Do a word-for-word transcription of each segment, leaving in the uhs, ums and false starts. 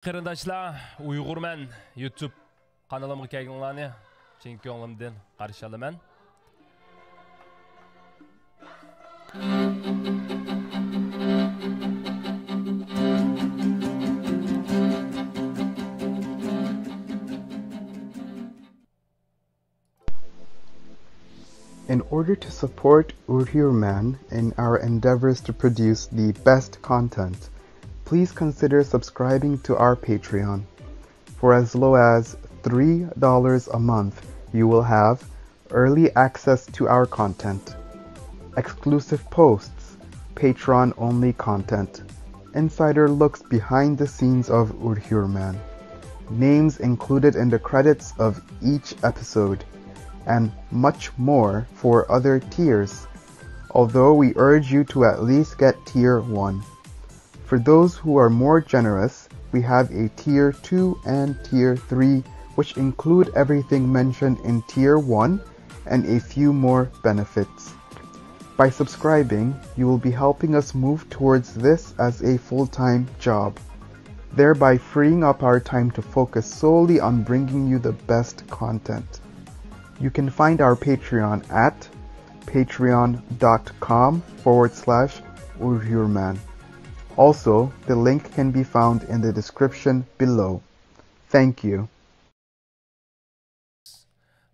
قېرىنداشلار، ئۇيغۇرمەن يۇتۇب قانىلىمغا كەلگىنىڭلارنى چىن كۆڭلۈمدىن قارشى ئالىمەن. In order to support Uyghur Man in our endeavors to produce the best content, please consider subscribing to our Patreon. For as low as three dollars a month, you will have early access to our content, exclusive posts, Patreon only content, insider looks behind the scenes of Uyghur Man, names included in the credits of each episode, and much more for other tiers, although we urge you to at least get tier one. For those who are more generous, we have a tier two and tier three, which include everything mentioned in tier one and a few more benefits. By subscribing, you will be helping us move towards this as a full-time job, thereby freeing up our time to focus solely on bringing you the best content. You can find our Patreon at patreon dot com forward slash Uyghurman. Also, the link can be found in the description below. Thank you.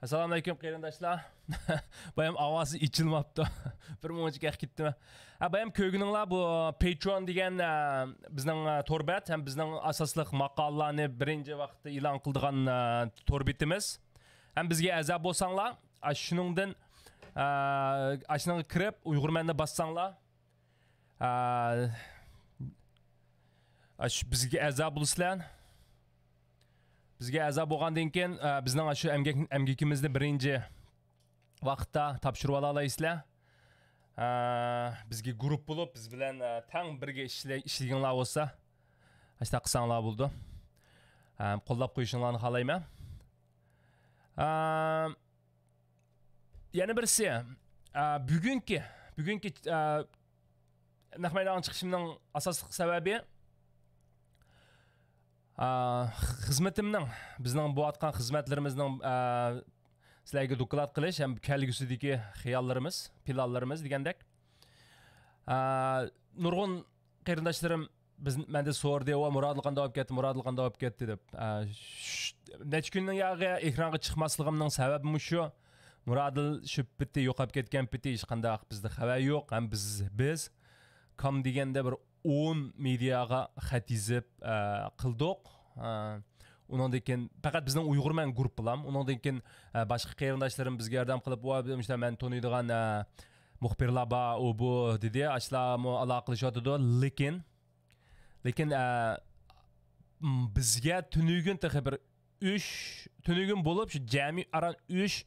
ئەسسالامۇئەلەيكۇم، قېرىنداشلار. بايام ئاۋازى ئېچىلماپتۇ. بىر مۇنچە كەپ كەتتىم. ھە، بايام كۆرگىنىڭلار بۇ Patreon دېگەن، ئە، بىزنىڭ، ئە، تور بەت ھەم بىزنىڭ ئاساسلىق ماقالىلارنى بىرىنچى ۋاقىتتا ئېلان قىلىدىغان، ئە، تور بېتىمىز. ھەم بىزگە ئەزا بولساڭلار، ئاشۇنىڭدىن، ئە، ئاشۇنىڭغا كىرىپ، ئۇيغۇرمەننى باسساڭلار، ئە، ئاشۇ بىزگە ئەزا بولىسىلەر. بىزگە ئەزا بولغاندىن كېيىن، ئە، بىزنىڭ ئاشۇ ئەمگەك-، ئەمگىكىمىزنى بىرىنچى ۋاقىتتا تاپشۇرۇۋالالايسىلەر. ئە، بىزگە گۇرۇپ بولۇپ، بىز بىلەن، ئە، تەڭ بىرگە ئىشلە-، ئىشلىگىنىڭلار بولسا، ئاشۇنداق قىلساڭلار بولىدۇ. ئە، قوللاپ قويۇشۇڭلارنى خالايمەن. ئە، يەنە بىرسى، ئە، بۈگۈنكى، بۈگۈنكى، ئە، نەق مەيدانغا چىقىشىمنىڭ ئاساسلىق سەۋەبى، ئە، خىزمىتىمنىڭ، بىزنىڭ بولۇۋاتقان خىزمەتلىرىمىزنىڭ، ئە، سىلەرگە دوكلات قىلىش ھەم كەلگۈسىدىكى خىياللىرىمىز، پىلانلىرىمىز دېگەندەك. ئە، نۇرغۇن قېرىنداشلىرىم بىز، مەندىن سورىدى، «ۋا، مۇرادىل قانداق بولۇپ كەتتى، مۇرادىل قانداق بولۇپ كەتتى؟» دەپ. ئە، ش-، نەچچە كۈندىن ياقى ئېكرانغا چىقماسلىقىمنىڭ سەۋەبىمۇ شۇ. مۇرادىل شۇ پېتى يوقاپ كەتكەن پېتى ھېچقانداق بىزدە خەۋەر يوق. ھەم بىز، بىز كام دېگەندە بىر ئون مېدىياغا خەت يېزىپ، ئە، قىلدۇق. ئە، ئۇنىڭدىن كېيىن پەقەت بىزنىڭ ئۇيغۇرمەن گۇرۇپپىلام. ئۇنىڭدىن كېيىن، ئە، باشقا قېرىنداشلىرىم بىزگە ياردەم قىلىپ، «ۋا، مۇشۇنداق مەن تونۇيدىغان، ئە، مۇخبىرلار بار، ئۇ بۇ» دېدى. ئاشۇلارمۇ ئالاقىلىشىۋاتىدۇ. لېكىن، لېكىن، ئە، م، بىزگە تۈنۈگۈن تېخى بىر ئۈچ، تۈنۈگۈن بولۇپ، شۇ جەمئىي ئاران ئۈچ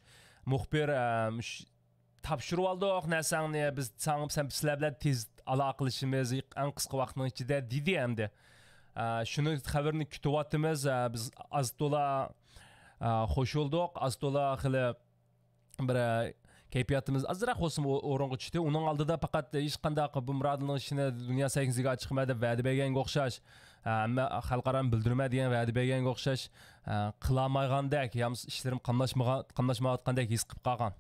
مۇخبىر، ئە، مۇش-، «تاپشۇرۇۋالدۇق نەرسەڭنى، بىز ساڭا، سەن، سىلەر بىلەن تېز ئالاقىلىشىمىز، ئەڭ قىسقا ۋاقىتنىڭ ئىچىدە» دېدى ئەمدى. ئە، شۇنى خەۋىرىنى كۈتۈۋاتىمىز. ئە، بىز ئاز تولا، ئە، خوش بولدۇق، ئاز تولا خېلى بىر، ئە، كەيپىياتىمىز ئازراق بولسىمۇ ئو-، ئورۇنغا چۈشتى. ئۇنىڭ ئالدىدا پەقەت ھېچقانداق بۇ مۇرادىلنىڭ ئىشىنى دۇنيا سەھنىسىگە چىقىرمەن دەپ ۋەدە بەرگەنگە ئوخشاش، ئە، ھەممە خەلقئارانى بىلدۈرمەن دېگەن ۋەدە بەرگەنگە ئوخشاش، ئە، قىلالمايغاندەك، يا بولمىسا ئىشلىرىم قاملاشمىغا-، قاملاشمايۋاتقاندەك ھېس قىلىپ قالغان.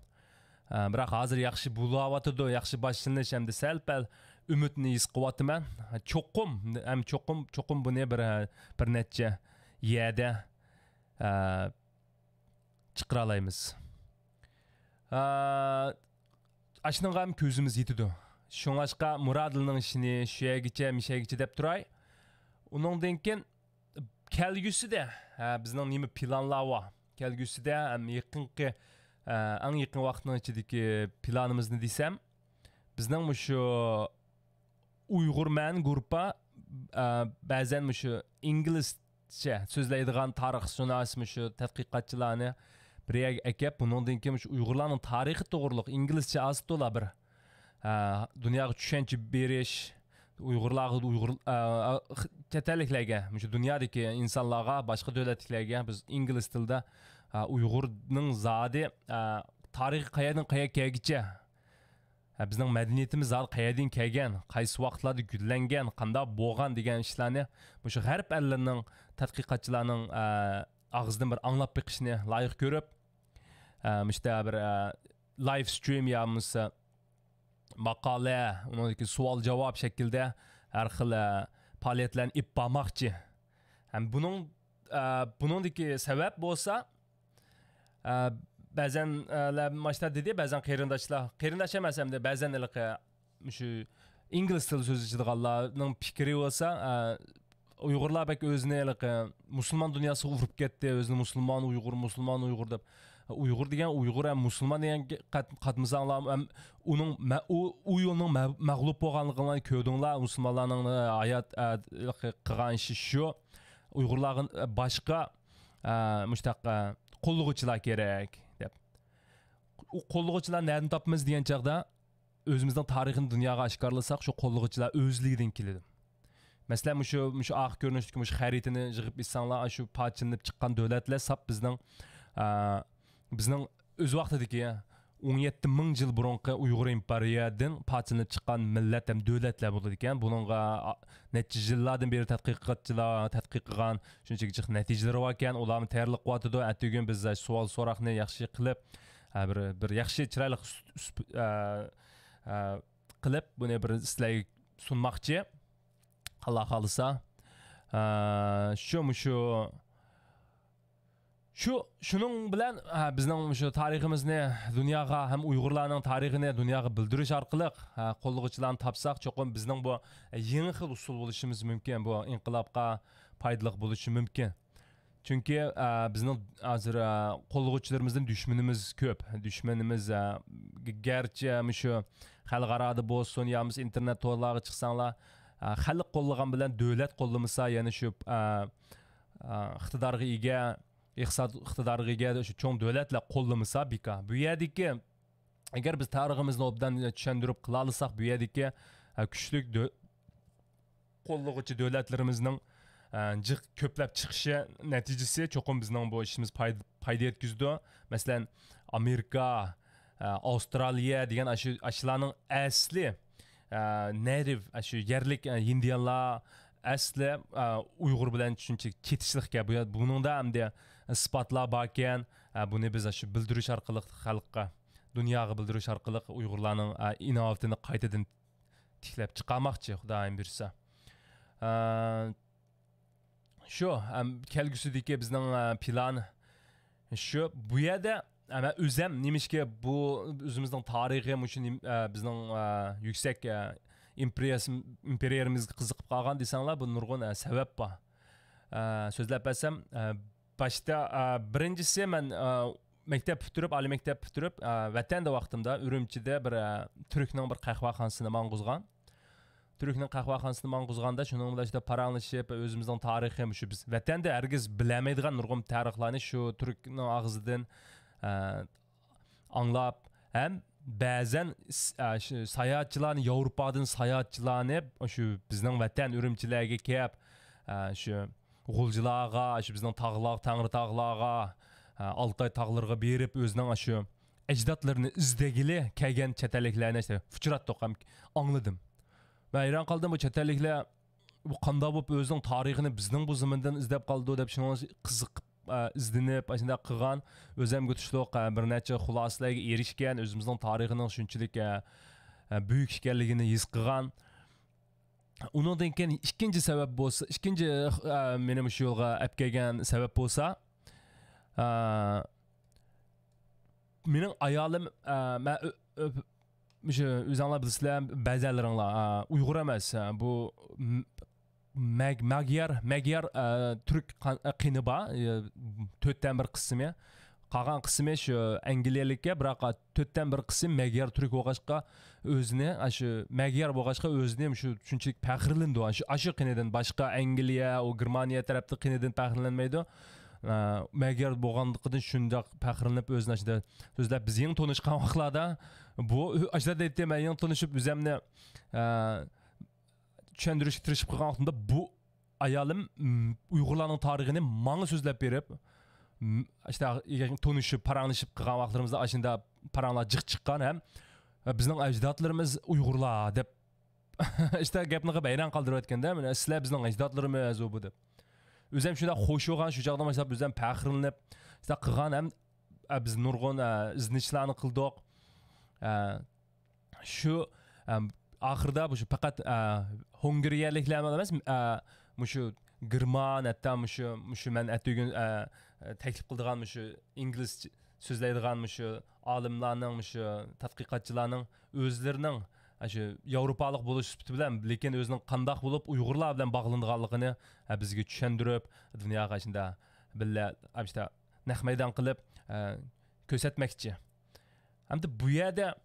ئە، بىراق ھازىر ياخشى بولاۋاتىدۇ، ياخشى باشلىنىش ئەمدى سەل پەل ئۈمىدنى ھېس قىلىۋاتىمەن. چوقۇم، ھەم چوقۇم، چوقۇم بۇنى بىر، بىر نەچچە يەردە، ئە، چىقىرالايمىز. ئە، ئاشۇنىڭغا ھەم كۆزىمىز يېتىدۇ. شۇڭلاشقا مۇرادىلنىڭ ئىشىنى شۇ يەرگىچە، مىشەگىچە دەپ تۇراي. ئۇنىڭدىن كېيىن كەلگۈسىدە، ھە، بىزنىڭ نېمە پىلانلار بار؟ كەلگۈسىدە ھەم يېقىنقى، ئە، ئەڭ يېقىن ۋاقىتنىڭ ئىچىدىكى پىلانىمىزنى دېسەم، بىزنىڭ مۇشۇ ئۇيغۇرمەن گۇرۇپپا، ئە، بەزەن مۇشۇ ئىنگلىزچە سۆزلەيدىغان تارىخشۇناس، مۇشۇ تەتقىقاتچىلارنى بىر يەرگە ئەكەپ، بۇنىڭدىن كېيىن مۇشۇ ئۇيغۇرلارنىڭ تارىخى توغرۇلۇق ئىنگلىزچە ئاز تولا بىر، ئە، دۇنياغا چۈشەنچە بېرىش، ئۇيغۇرلارغا، ئۇيغۇر، ئە، ئە، خ-، چەت ئەللىكلەرگە، مۇشۇ دۇنيادىكى ئىنسانلارغا، باشقا دۆلەتلىكلەرگە بىز ئىنگلىز تىلىدا، ئە، ئۇيغۇرنىڭ زادى، ئە، تارىخى قەيەردىن قەيەرگىچە، ئە، بىزنىڭ مەدەنىيىتىمىز زادى قەيەردىن كەلگەن، قايسى ۋاقىتلاردا گۈللەنگەن، قانداق بولغان دېگەن ئىشلارنى مۇشۇ غەرب ئەللىرىنىڭ تەتقىقاتچىلارنىڭ، ئە، ئاغزىدىن بىر ئاڭلاپ بېقىشنى لايىق كۆرۈپ، ئە، مۇشۇنداق بىر، ئە، لايف سترىم يا بولمىسا ماقالە، ئۇنىڭدىكى سوئال-جاۋاب شەكلىدە ھەر خىل، ئە، پائالىيەتلەرنى ئېلىپ بارماقچى. ھەم بۇنىڭ، ئە، بۇنىڭدىكى سەۋەب بولسا، ئە، بەزەن، ئە، لە-، ماشتا دېدى، بەزەن قېرىنداشلار، قېرىنداش ئەمەس ئەمدى، بەزەن ھېلىقى مۇشۇ ئىنگلىز تىلى سۆزلىشىدىغانلارنىڭ پىكرى بولسا، ئە، ئۇيغۇرلار بەك ئۆزىنى ھېلىقى مۇسۇلمان دۇنياسىغا ئۇرۇپ كەتتى، ئۆزىنى مۇسۇلمان ئۇيغۇر، مۇسۇلمان ئۇيغۇر دەپ. ئۇيغۇر دېگەن ئۇيغۇر ھەم مۇسۇلمان دېگەنگە قات-، قاتمىساڭلار، ھەم ئۇنىڭ مە-، ئۇ، ئۇ يولنىڭ مە-، مەغلۇپ بولغانلىقىنى كۆردۈڭلار، مۇسۇلمانلارنىڭ ھايات، ئە، قىلغان ئىشى شۇ. ئۇيغۇرلارغا، ئە، باشقا، ئە، مۇشتاق، ئە، قوللىغۇچىلار كېرەك دەپ. ئۇ قوللىغۇچىلار نەدىن تاپىمىز دېگەن چاغدا، ئۆزىمىزنىڭ تارىخىنى دۇنياغا ئاشكارىلىساق، شۇ قوللىغۇچىلار ئۆزلۈكىدىن كېلىدۇ. مەسىلەن، مۇشۇ، مۇشۇ ئاق كۆرۈنۈشتىكى مۇشۇ خەرىتىنى يىغىپ ئېيتساڭلار، شۇ پارچىلىنىپ چىققان دۆلەتلەر ساپ بىزنىڭ، ئا، بىزنىڭ ئۆز ۋاقتىدىكى ئون يەتتە مىڭ يىل بۇرۇنقى ئۇيغۇر ئىمپېرىيەدىن پارچىلىنىپ چىققان مىللەت ھەم دۆلەتلەر بولىدىكەن. بۇنىڭغا، ئا، نەچچە يىللاردىن بېرى تەتقىقاتچىلار تەتقىق قىلغان شۇنچىلىك جىق نەتىجىلىرى باركەن، ئۇلارمۇ تەييارلىق قىلىۋاتىدۇ. ئەتىگۈن بىز سوئال-سوراقنى ياخشى قىلىپ، ئا، بىر، بىر ياخشى، چىرايلىق سۈ-، سۈپ-، ئا، ئا، قىلىپ، بۇنى بىر سىلەرگە سۇنماقچى. ئاللا خالىسا. ئا، شۇ، مۇشۇ، شۇ، شۇنىڭ بىلەن، ئا، بىزنىڭ مۇشۇ تارىخىمىزنى دۇنياغا ھەم ئۇيغۇرلارنىڭ تارىخىنى دۇنياغا بىلدۈرۈش ئارقىلىق، ئا، قوللىغۇچىلارنى تاپساق، چوقۇم بىزنىڭ بۇ يېڭى خىل ئۇسۇل بولۇشىمىز مۇمكىن، بۇ ئىنقىلابقا پايدىلىق بولۇشى مۇمكىن. چۈنكى، ئە، بىزنىڭ ھازىر، ئە، قوللىغۇچىلىرىمىزدىن دۈشمىنىمىز كۆپ. دۈشمىنىمىز، ئە، گ-، گەرچە مۇشۇ خەلقئارادا بولسۇن، يا بولمىسا ئىنتېرنېت تورلارغا چىقساڭلار، ئە، خەلق قوللىغان بىلەن دۆلەت قوللىمىسا، يەنە شۇ، ئە، ئە، ئىقتىدارغا ئىگە، ئىقتىساد ئىقتىدارغا ئىگە شۇ چوڭ دۆلەتلەر قوللىمىسا بىكار. بۇ يەردىكى ئەگەر بىز تارىخىمىزنى ئوبدان چۈشەندۈرۈپ قىلالىساق، بۇ يەردىكى، ئە، كۈچلۈك دۆ-، قوللىغۇچى دۆلەتلىرىمىزنىڭ، ئە، جىق كۆپلەپ چىقىشى نەتىجىسى چوقۇم بىزنىڭ بۇ ئىشىمىز پايدا، پايدا يەتكۈزىدۇ. مەسىلەن، ئامېرىكا، ئە، ئاۋسترالىيە دېگەن ئاشۇ، ئاشۇلارنىڭ ئەسلى، ئە، نېتىۋ، ئاشۇ يەرلىك، ئە، ھىندىيانلار ئەسلى، ئە، ئۇيغۇر بىلەن شۇنچىلىك چېتىشلىقكەن. بۇ، بۇنىڭدا ئەمدى ئىسپاتلار باركەن. ئە، بۇنى بىز ئاشۇ بىلدۈرۈش ئارقىلىق خەلققە، دۇنياغا بىلدۈرۈش ئارقىلىق ئۇيغۇرلارنىڭ، ئە، ئىناۋىتىنى قايتىدىن تىكلەپ چىقارماقچى، خۇدايىم بۇيرۇسا. ئە، شۇ، ئەم، كەلگۈسىدىكى بىزنىڭ، ئە، پىلان شۇ. بۇ يەردە، ئە، مەن ئۆزەم نېمىشقا بۇ ئۆزىمىزنىڭ تارىخى، مۇشۇ نېم-، ئە، بىزنىڭ، ئە، يۈكسەك، ئە، ئىمپېرىيەسىم-، ئىمپېرىيەمىزگە قىزىقىپ قالغان دېسەڭلار، بۇ نۇرغۇن، ئە، سەۋەب بار. ئە، سۆزلەپ بەرسەم، ئە، باشتا، ئە، بىرىنچىسى مەن، ئە، مەكتەپ پۈتتۈرۈپ، ئالىي مەكتەپ پۈتتۈرۈپ، ئە، ۋەتەندە ۋاقتىمدا ئۈرۈمچىدە بىر، ئە، تۈركنىڭ بىر قەھۋەخانىسىنى ماڭغۇزغان. تۈركنىڭ قەھۋەخانىسىنى ماڭغۇزغاندا، شۇنىڭ بىلەن شۇنداق پاراڭلىشىپ، ئۆزىمىزنىڭ تارىخى، مۇشۇ بىز ۋەتەندە ھەرگىز بىلەلمەيدىغان نۇرغۇن تارىخلارنى شۇ تۈركنىڭ ئاغزىدىن، ئە، ئاڭلاپ، ھەم بەزەن س-، ئە، شۇ ساياھەتچىلەرنى، ياۋروپادىن ساياھەتچىلەرنى شۇ بىزنىڭ ۋەتەن ئۈرۈمچىلەرگە كېلىپ، ئە، شۇ غۇلجىلارغا، شۇ بىزنىڭ تاغلار، تەڭرىتاغلارغا، ئە، ئالتاي تاغلىرىغا بېرىپ، ئۆزىنىڭ شۇ ئەجدادلىرىنى ئىزدىگىلى كەلگەن چەت ئەللىكلەرنى ئۇچراتتۇق ھەم ئاڭلىدىم. مەن ھەيران قالدىم، بۇ چەت ئەللىكلەر بۇ قانداق بولۇپ ئۆزىنىڭ تارىخىنى بىزنىڭ بۇ زېمىندىن ئىزدەپ قالىدۇ دەپ شۇنىڭغا قىزىقىپ، ئە، ئىزدىنىپ، ئاشۇنداق قىلغان. ئۆزۈم ئەمگە تۇشلۇق، ئە، بىر نەچچە خۇلاسىلەرگە ئېرىشكەن، ئۆزىمىزنىڭ تارىخىنىڭ شۇنچىلىك، ئە، ئە، بۈيۈك ئىكەنلىكىنى ھېس قىلغان. ئۇنىڭدىن كېيىن ئىككىنچى سەۋەب بولسا، ئىككىنچى، ئە، مېنى مۇشۇ يولغا ئەپ كەلگەن سەۋەب بولسا، ئە، مېنىڭ ئايالىم، ئە، مەن ئۆ-، ئۆ-، مۇشۇ ئۆزۈڭلار بىلىسىلەر، بەزەنلىرىڭلار، ئە، ئۇيغۇر ئەمەس، ئە، بۇ م-، مەگ-، مەگيار، مەگيار، ئە، تۈرك قان-، ئە، قېنى بار، ئە، تۆتتىن بىر قىسمى. قالغان قىسمى شۇ ئەنگلىيەلىككە، بىراق تۆتتىن بىر قىسىم مەگيار تۈرك بولغاچقا، ئۆزىنى، ئاشۇ مەگيار بولغاچقا، ئۆزىنى شۇ شۇنچىلىك پەخىرلىنىدۇ. ئاشۇ، ئاشۇ قېنىدىن باشقا ئەنگلىيە، ئۇ گېرمانىيە تەرەپتە قېنىدىن پەخىرلەنمەيدۇ. ئە، مەگيار بولغانلىقىدىن شۇنداق پەخىرلىنىپ ئۆزىنى ئاشۇنداق سۆزلەپ، بىز يېڭى تونۇشقان ۋاقىتلاردا بۇ، ئاشۇنداق دەيتتى، مەن يېڭى تونۇشۇپ ئۆزەمنى، ئە، چۈشەندۈرۈشكە تىرىشىپ قىلغان ۋاقتىمدا بۇ ئايالىم، م، ئۇيغۇرلارنىڭ تارىخىنى ماڭا سۆزلەپ بېرىپ، م، ئاشۇنداق تونۇشۇپ، پاراڭلىشىپ قىلغان ۋاقىتلىرىمىزدا ئاشۇنداق پاراڭلار جىق چىققان ھەم، بىزنىڭ ئەجدادلىرىمىز ئۇيغۇرلار دەپ، ئىشتا گەپنى قىلىپ ھەيران قالدۇرۇۋەتكەندە، مانا سىلەر بىزنىڭ ئەجدادلىرىمىز ئۇ بۇ دەپ. ئۆزۈم شۇنداق خوش بولغان، شۇ چاغدا باشلاپ ئۆزۈم پەخىرلىنىپ، شۇنداق قىلغان ھەم، ئە، بىز نۇرغۇن، ئە، ئىزدىنىشلەرنى قىلدۇق. ئە، شۇ، ئە، ئاخىرىدا بۇ شۇ پەقەت، ئە، ھونگرىيەلىكلەرمۇ ئەمەس، ئە، مۇشۇ گېرمان، ھەتتا مۇشۇ، مۇشۇ مەن ئەتىگۈن، ئە، تەكلىپ قىلىدىغان مۇشۇ ئىنگلىز سۆزلەيدىغان مۇشۇ ئالىملارنىڭ، مۇشۇ تەتقىقاتچىلارنىڭ ئۆزلىرىنىڭ، ئە، شۇ ياۋروپالىق بولۇش سۈپىتى بىلەن، لېكىن ئۆزىنىڭ قانداق بولۇپ ئۇيغۇرلار بىلەن باغلىنىدىغانلىقىنى، ئە، بىزگە چۈشەندۈرۈپ، دۇنياغا شۇنداق بىللە، ئە، شۇنداق نەق مەيدان قىلىپ، ئە، كۆرسەتمەكچى. ئەمدى بۇ يەردە،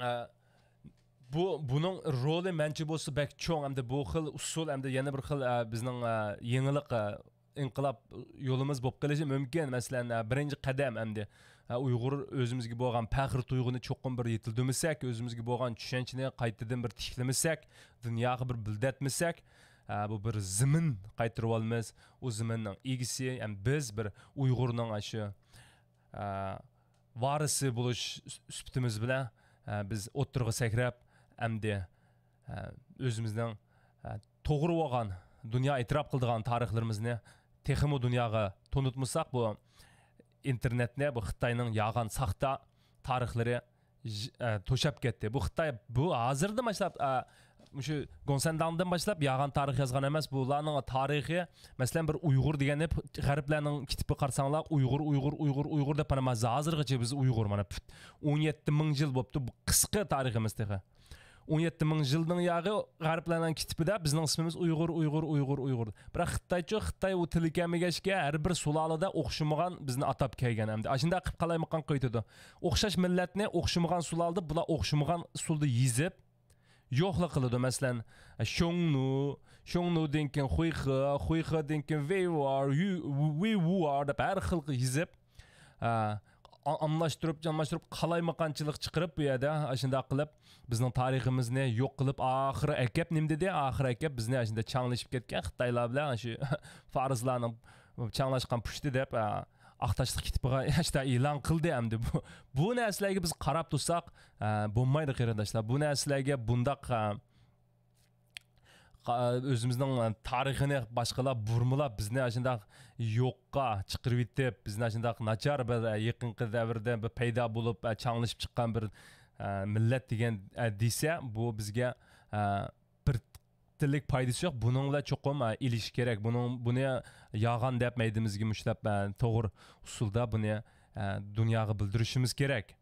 ئە، بۇ، بۇنىڭ رولى مەنچە بولسا بەك چوڭ. ئەمدى بۇ خىل ئۇسۇل ئەمدى يەنە بىر خىل، ئە، بىزنىڭ، ئە، يېڭىلىق، ئە، ئىنقىلاب يولىمىز بولۇپ قېلىشى مۇمكىن. مەسىلەن، ئە، بىرىنچى قەدەم ئەمدى، ئە، ئۇيغۇر ئۆزىمىزگە بولغان پەخىر تۇيغۇنى چوقۇم بىر يېتىلدۈرمىسەك، ئۆزىمىزگە بولغان چۈشەنچىنى قايتىدىن بىر تىكلىمىسەك، دۇنياغا بىر بىلدەتمىسەك، ئە، بۇ بىر زېمىن قايتۇرۇۋالىمىز. ئۇ زېمىننىڭ ئىگىسى ھەم بىز بىر ئۇيغۇرنىڭ ئاشۇ، ئە، ۋارىسى بولۇش سۈپىتىمىز بىلەن، ئە، بىز ئوتتۇرىغا سەكرەپ، ئەمدى، ئە، ئۆزىمىزنىڭ، ئە، توغرا بولغان، دۇنيا ئېتىراپ قىلىدىغان تارىخلىرىمىزنى تېخىمۇ دۇنياغا تونۇتمىساق، بۇ ئىنتېرنېتنى، بۇ خىتاينىڭ يالغان، ساختا تارىخلىرى ژ-، ئە، توشاپ كەتتى. بۇ خىتاي، بۇ ھازىردىن باشلاپ، ئە، مۇشۇ گوڭسەنداڭدىن باشلاپ يالغان تارىخ يازغان ئەمەس. بۇلارنىڭ تارىخى، مەسىلەن، بىر ئۇيغۇر دېگەننى غەربلەرنىڭ كىتابىغا قارىساڭلار، ئۇيغۇر، ئۇيغۇر، ئۇيغۇر، ئۇيغۇر دەپ، مانا ھازىرغىچە بىز ئۇيغۇر، مانا پۈت، ئون يەتتە مىڭ يىل بوپتۇ، بۇ قىسقا تارىخىمىز تېخى. ئون يەتتە مىڭ يىلنىڭ ياغى غەربلەرنىڭ كىتابىدا بىزنىڭ ئىسمىمىز ئۇيغۇر، ئۇيغۇر، ئۇيغۇر، ئۇيغۇر. بىراق خىتايچۇ، خىتاي ئۇ تىلى كەلمىگەچكە، ھەر بىر سۇلالىدە ئوخشىمىغان بىزنى ئاتاپ كەلگەن ئەمدى. ئاشۇنداق قىلىپ قالايمىقان قويۇۋېتىدۇ. ئوخشاش مىللەتنى ئوخشىمىغان سۇلالىدا، بۇلار ئوخشىمىغان ئۇسۇلدا يېزىپ، يوقلا قىلىدۇ. مەسىلەن، شوڭنۇ، شوڭنۇدىن كېيىن خۇيخې، خۇيخېدىن كېيىن ۋېيۋۇئار، يۇ-، ۋېيۋۇئار دەپ ھەر خىل يېزىپ، ئا-، ئا-، ئاملاشتۇرۇپ، جانلاشتۇرۇپ، قالايمىقانچىلىق چىقىرىپ، بۇ يەردە ئاشۇنداق قىلىپ، بىزنىڭ تارىخىمىزنى يوق قىلىپ، ئاخىرى ئەكەپ نېمە دېدى؟ ئاخىرى ئەكەپ بىزنى ئاشۇنداق چاڭلىشىپ كەتكەن خىتايلار بىلەن شۇ فارسلارنىڭ چاڭلاشقان پۇشتى دەپ، ئا، ئاق تاشلىق كىتابىغا ئاشتا ئېلان قىلدى ئەمدى. بۇ، بۇ نەرسىلەرگە بىز قاراپ تۇرساق، ئا، بولمايدۇ، قېرىنداشلار. بۇ نەرسىلەرگە بۇنداق، ئا، قا-، ئۆزىمىزنىڭ تارىخىنى باشقىلار بۇرمىلاپ، بىزنى ئاشۇنداق يوققا چىقىرىۋېتىپ، بىزنى ئاشۇنداق ناچار بىر، ئا، يېقىنقى دەۋردە بىر پەيدا بولۇپ، ئا، چاڭلىشىپ چىققان بىر، ئا، مىللەت دېگەن، ئا، دېسە، بۇ بىزگە، ئا، بىر تىللىك پايدىسى يوق. بۇنىڭ بىلەن چوقۇم، ئە، ئېلىشىش كېرەك. بۇنىڭ، بۇنى يالغان دەپ مەيدىمىزگە مۇشتلاپ، ئە، توغرا ئۇسۇلدا بۇنى، ئە، دۇنياغا بىلدۈرۈشىمىز كېرەك.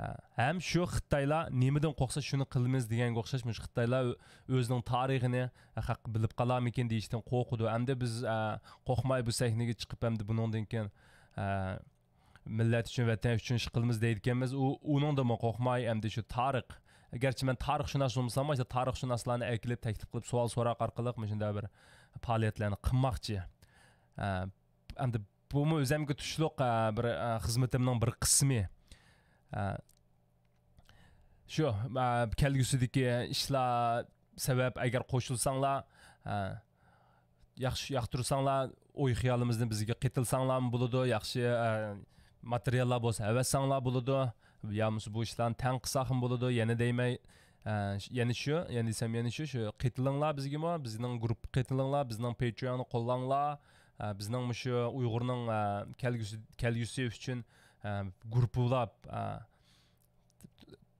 ئە، ھەم شۇ خىتايلار نېمىدىن قورقسا شۇنى قىلىمىز دېگەنگە ئوخشاش، مۇشۇ خىتايلار ئۆ-، ئۆزىنىڭ تارىخىنى، ئە، خەق بىلىپ قالارمىكىن دېيىشتىن قورقىدۇ. ئەمدى بىز، ئە، قورقماي بۇ سەھنىگە چىقىپ، ئەمدى بۇنىڭدىن كېيىن، ئە، مىللەت ئۈچۈن، ۋەتەن ئۈچۈن ئىش قىلىمىز دەيدىكەنمىز. ئۇ، ئۇنىڭدىنمۇ قورقماي، ئەمدى شۇ تارىخ. گەرچە مەن تارىخشۇناس بولمىساممۇ، ئاشۇ تارىخشۇناسلارنى ئەكېلىپ، تەكلىپ قىلىپ، سوئال سوراق ئارقىلىق مۇشۇنداق بىر پائالىيەتلەرنى قىلماقچى. ئە، ئەمدى بۇمۇ ئۆزەمگە تۇشلۇق، ئە، بىر، ئە، خىزمىتىمنىڭ بىر قىسمى. ئە، شۇ، ئە، كەلگۈسىدىكى ئىشلار سەۋەب، ئەگەر قوشۇلساڭلار، ئە، ياخشى ياقتۇرساڭلار، ئوي خىيالىمىزنى بىزگە قېتىلساڭلارمۇ بولىدۇ، ياخشى، ئە، ماتېرىياللار بولسا ئەۋەتسەڭلار بولىدۇ، يا بولمىسا بۇ ئىشلارنى تەڭ قىلساقمۇ بولىدۇ، يەنە دەيمەي، ئە، يەنە شۇ، يەنە دېسەم يەنە شۇ، شۇ قېتىلىڭلار بىزگىمۇ، بىزنىڭ گۇرۇپپىغا قېتىلىڭلار، بىزنىڭ پېترېئوننى قوللاڭلار، ئە، بىزنىڭ مۇشۇ ئۇيغۇرنىڭ، ئە، كەلگۈسى، كەلگۈسى ئۈچۈن، ئە، گۇرۇپپىلاپ، ئە،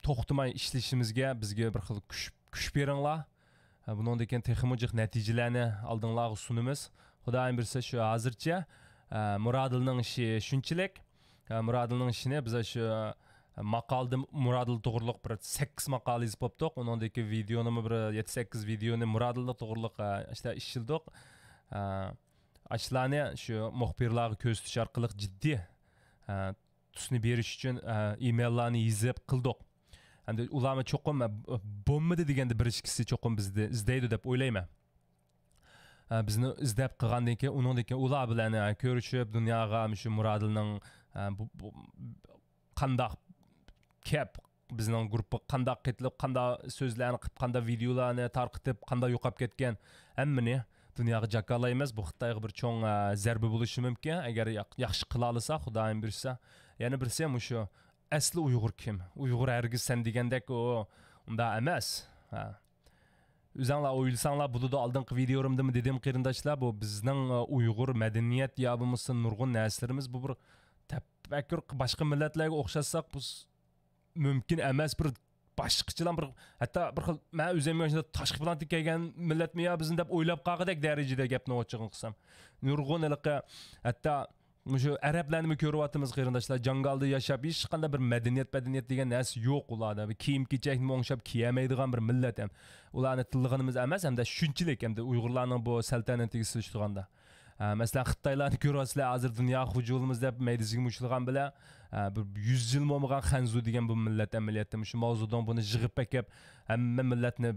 توختىماي ئىشلىشىمىزگە بىزگە بىر خىل كۈچ، كۈچ بېرىڭلار. ھە، بۇنىڭدىن كېيىن تېخىمۇ جىق نەتىجىلەرنى ئالدىڭلارغا سۇنىمىز. خۇدايىم بۇيرۇسا شۇ ھازىرچە، ھە، مۇرادىلنىڭ ئىشى شۇنچىلىك. ھە، مۇرادىلنىڭ ئىشىنى بىز شۇ، ھە، ماقالىدىن مۇرادىل توغرۇلۇق بىر سەككىز ماقالە يېزىپ بوپتۇق. ئۇنىڭدىكى ۋىدېئونىمۇ بىر يەتتە سەككىز ۋىدېئونى مۇرادىل توغرۇلۇق، ھە، ئىشلىدۇق. ھە، ئاشۇلارنى شۇ مۇخبىرلارغا كۆرسىتىش ئارقىلىق جىددىي، ھە، تۈسنى بېرىش ئۈچۈن، ئە، ئىمېيللارنى يېزىپ قىلدۇق. ئەمدى ئۇلارمۇ چوقۇم، ئە، بولمىدى دېگەندە بىر ئىككىسى چوقۇم بىزنى ئىزدەيدۇ دەپ ئويلايمەن. ئە، بىزنى ئىزدەپ قىلغاندىن كېيىن، ئۇنىڭدىن كېيىن ئۇلار بىلەن، ئە، كۆرۈشۈپ، دۇنياغا مۇشۇ مۇرادىلنىڭ، ئە، بۇ، بۇ، قانداق كەپ، بىزنىڭ گۇرۇپپىغا قانداق قېتىلىپ، قانداق سۆزلەرنى قىلىپ، قانداق ۋىدېئولارنى تارقىتىپ، قانداق يوقاپ كەتكەن، ھەممىنى دۇنياغا جاكارلايمىز. بۇ خىتايغا بىر چوڭ، ئە، زەربە بولۇشى مۇمكىن. ئەگەر ياق-، ياخشى قىلالىسا، خۇدايىم بۇيرۇسا. يەنە بىرسى مۇشۇ ئەسلى ئۇيغۇر كىم؟ ئۇيغۇر ھەرگىز سەن دېگەندەك ئۇ ئۇنداق ئەمەس. ھە. ئۆزەڭلار ئويلىساڭلار بولىدۇ، ئالدىنقى ۋىدىيولىرىمدىمۇ دېدىم قېرىنداشلار، بۇ بىزنىڭ، ئە، ئۇيغۇر مەدەنىيەت يا بولمىسا نۇرغۇن نەرسىلىرىمىز بۇ بىر تەپەككۇر باشقا مىللەتلەرگە ئوخشاتساق بۇ س-، مۇمكىن ئەمەس، بىر باشقىچىلا بىر، ھەتتا بىر خىل، مەن ئۆزۈم شۇنداق تاشقى پىلانتىن كەلگەن مىللەتمۇ يا بىزنى دەپ ئويلاپ قالغۇدەك دەرىجىدە گەپنى ئوچۇقىنى قىلسام. نۇرغۇن ھېلىقى، ھەتتا مۇشۇ ئەرەبلەرنىمۇ كۆرۈۋاتىمىز قېرىنداشلار، جاڭگالدا ياشاپ، ھېچقانداق بىر مەدەنىيەت، مەدەنىيەت دېگەن نەرسە يوق ئۇلاردا. بىر كىيىم-كېچەكنىمۇ ئوڭشاپ كىيەلمەيدىغان بىر مىللەت ھەم. ئۇلارنى تىللىغىنىمىز ئەمەس، ھەمدە شۇنچىلىك، ھەمدە ئۇيغۇرلارنىڭ بۇ سەلتەنىتىگە سېلىشتۇرغاندا. ھە، مەسىلەن، خىتايلارنى كۆرۈۋاتىسىلەر، ھازىر دۇنيا خوجا بولىمىز دەپ مەيدىسىگە مۇشتلىغان بىلەن، ھە، بىر يۈز يىل بولمىغان خەنزۇ دېگەن بۇ مىللەت ئەمەلىيەتتە مۇشۇ ماۋزېدۇڭ بۇنى يىغىپ ئەكەپ، ھەممە مىللەتنى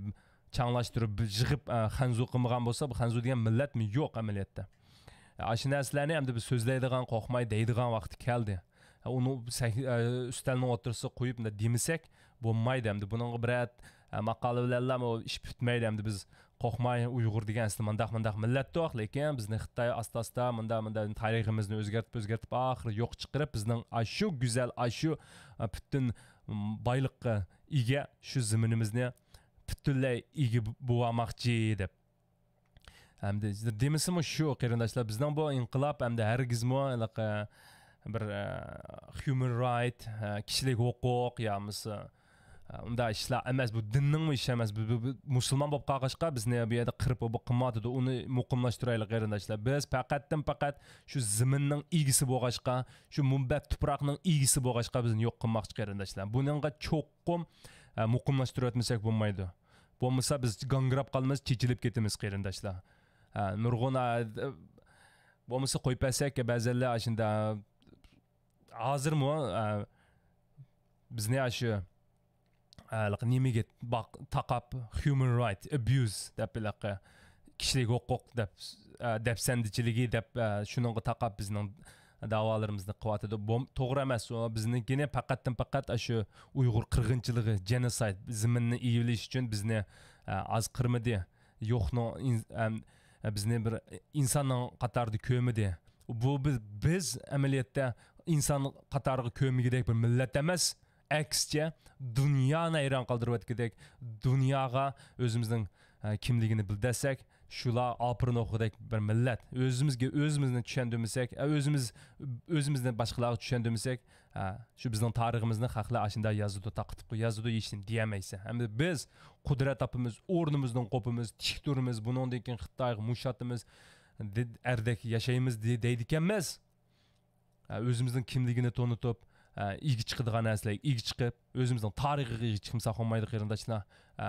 چاڭلاشتۇرۇپ، بىر يىغىپ، ھە، خەنزۇ قىلمىغان بولسا، بۇ خەنزۇ دېگەن مىللەتمۇ يوق ئەمەلىيەتتە. ھە، ئاشۇ نەرسىلەرنى ئەمدى بىز سۆزلەيدىغان، قورقماي دەيدىغان ۋاقتى كەلدى. ھە، ئۇنى سەھ-، ھە، ئۈستەلنىڭ ئوتتۇرىسىغا قويۇپ، مۇنداق دېمىسەك بولمايدۇ ئەمدى. بۇنىڭغا بىرەر، ھە، ماقالە بىلەنلا ئۇ ئىش پۈتمەيدۇ ئەمدى. بىز قورقماي، ئۇيغۇر دېگەن ئەسلى مۇنداق، مۇنداق مىللەتتۇق، لېكىن بىزنى خىتاي ئاستا-ئاستا مۇنداق، مۇنداق تارىخىمىزنى ئۆزگەرتىپ، ئۆزگەرتىپ، ئاخىرى يوق چىقىرىپ، بىزنىڭ ئاشۇ گۈزەل، ئاشۇ، ئە، پۈتۈن، م، بايلىققا ئىگە شۇ زېمىنىمىزنى پۈتۈنلەي ئىگە بولۇۋالماقچى دەپ. ئەمدى دېمىسىمۇ شۇ، قېرىنداشلار، بىزنىڭ بۇ ئىنقىلاب ئەمدى ھەرگىزمۇ ھېلىقى بىر، ئە، human right، ئە، كىشىلىك ھوقۇق يا بولمىسا، ئە، ئۇنداق ئىشلار ئەمەس. بۇ دىننىڭمۇ ئىشى ئەمەس. بۇ، بۇ، بۇ مۇسۇلمان بولۇپ قالغاچقا بىزنى بۇ يەردە قىرىپ، بۇ قىلمايۋاتىدۇ. ئۇنى مۇقىملاشتۇرايلى، قېرىنداشلار. بىز پەقەتتىن پەقەت شۇ زېمىننىڭ ئىگىسى بولغاچقا، شۇ مۇنبەت تۇپراقنىڭ ئىگىسى بولغاچقا بىزنى يوق قىلماقچى، قېرىنداشلار. بۇنىڭغا چوقۇم، ئە، مۇقىملاشتۇرۇۋەتمىسەك بولمايدۇ. بولمىسا بىز گاڭگىراپ قالىمىز، چېچىلىپ كېتىمىز، قېرىنداشلار. ھە، نۇرغۇن، ھە، بولمىسا قويۇپ بەرسەك، بەزەنلەر ئاشۇنداق ھازىرمۇ، ھە، بىزنى ئاشۇ، ھە، نېمىگە باق-، تاقاپ، human right abuse دەپ، ھېلىقى كىشىلىك ھوقۇق دەپ، ھە، دەپسەندىچىلىكى دەپ، ھە، شۇنىڭغا تاقاپ بىزنىڭ داۋالىرىمىزنى قىلىۋاتىدۇ. بۇ توغرا ئەمەس. ئۇ بىزنىڭكىنى پەقەتتىن پەقەت ئاشۇ ئۇيغۇر قىرغىنچىلىقى، جېنوسايد، زېمىننى ئىگىلەش ئۈچۈن بىزنى، ئە، ئاز قىرمىدى. يوقنىڭ ئىن-، ئەم، بىزنى بىر ئىنساننىڭ قاتارىدا كۆرمىدى. بۇ بىز، بىز ئەمەلىيەتتە ئىنسان قاتارىغا كۆرمىگۈدەك بىر مىللەت ئەمەس. ئەكسىچە، دۇنيانى ھەيران قالدۇرۇۋەتكۈدەك، دۇنياغا ئۆزىمىزنىڭ، ئە، كىملىكىنى بىلدۈرسەك، شۇلار ئاپىرىن ئوقۇغۇدەك بىر مىللەت. ئۆزىمىزگە ئۆزىمىزنى چۈشەندۈرمىسەك، ئە، ئۆزىمىز، ئۆزىمىزنى باشقىلارغا چۈشەندۈرمىسەك، ئە، شۇ بىزنىڭ تارىخىمىزنى خەقلەر ئاشۇنداق يازىدۇ، تاقا-تۇقا يازىدۇ، ھېچنېمە دېيەلمەيسەن. ئەمدى بىز قۇدرەت تاپىمىز، ئورنىمىزدىن قوپىمىز، تىك تۇرىمىز، بۇنىڭدىن كېيىن خىتايغا مۇش ئاتىمىز، دې-، ئەردەك ياشايمىز دې-، دەيدىكەنمىز. ئە، ئۆزىمىزنىڭ كىملىكىنى تونۇتۇپ، ئە، ئىگە چىقىدىغان نەرسىلەرگە ئىگە چىقىپ، ئۆزىمىزنىڭ تارىخىغا ئىگە چىقمىساق بولمايدۇ، قېرىنداشلار. ئە،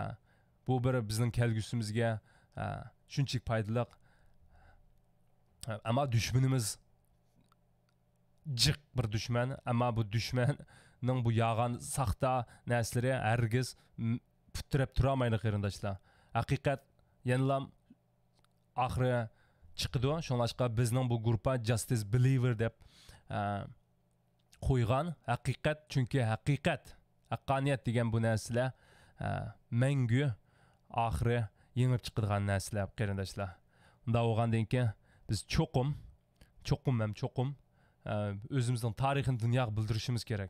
بۇ بىر بىزنىڭ كەلگۈسىمىزگە، ئە، شۇنچىلىك پايدىلىق. ئەمما دۈشمىنىمىز جىق بىر دۈشمەن، ئەمما بۇ دۈشمەننىڭ بۇ يالغان، ساختا نەرسىلىرى ھەرگىز م-، پۇت تىرەپ تۇرالمايدۇ، قېرىنداشلار. ھەقىقەت يەنىلا ئاخىرى چىقىدۇ. شۇڭلاشقا بىزنىڭ بۇ گۇرۇپپا Justice Believer دەپ، ئە، قويغان. ھەقىقەت، چۈنكى ھەقىقەت، ھەققانىيەت دېگەن بۇ نەرسىلەر، ئە، مەڭگۈ ئاخىرى يېڭىپ چىقىدىغان نەرسىلەر، قېرىنداشلار. ئۇنداق بولغاندىن كېيىن بىز چوقۇم، چوقۇم ھەم چوقۇم، ئە، ئۆزىمىزنىڭ تارىخىنى دۇنياغا بىلدۈرۈشىمىز كېرەك.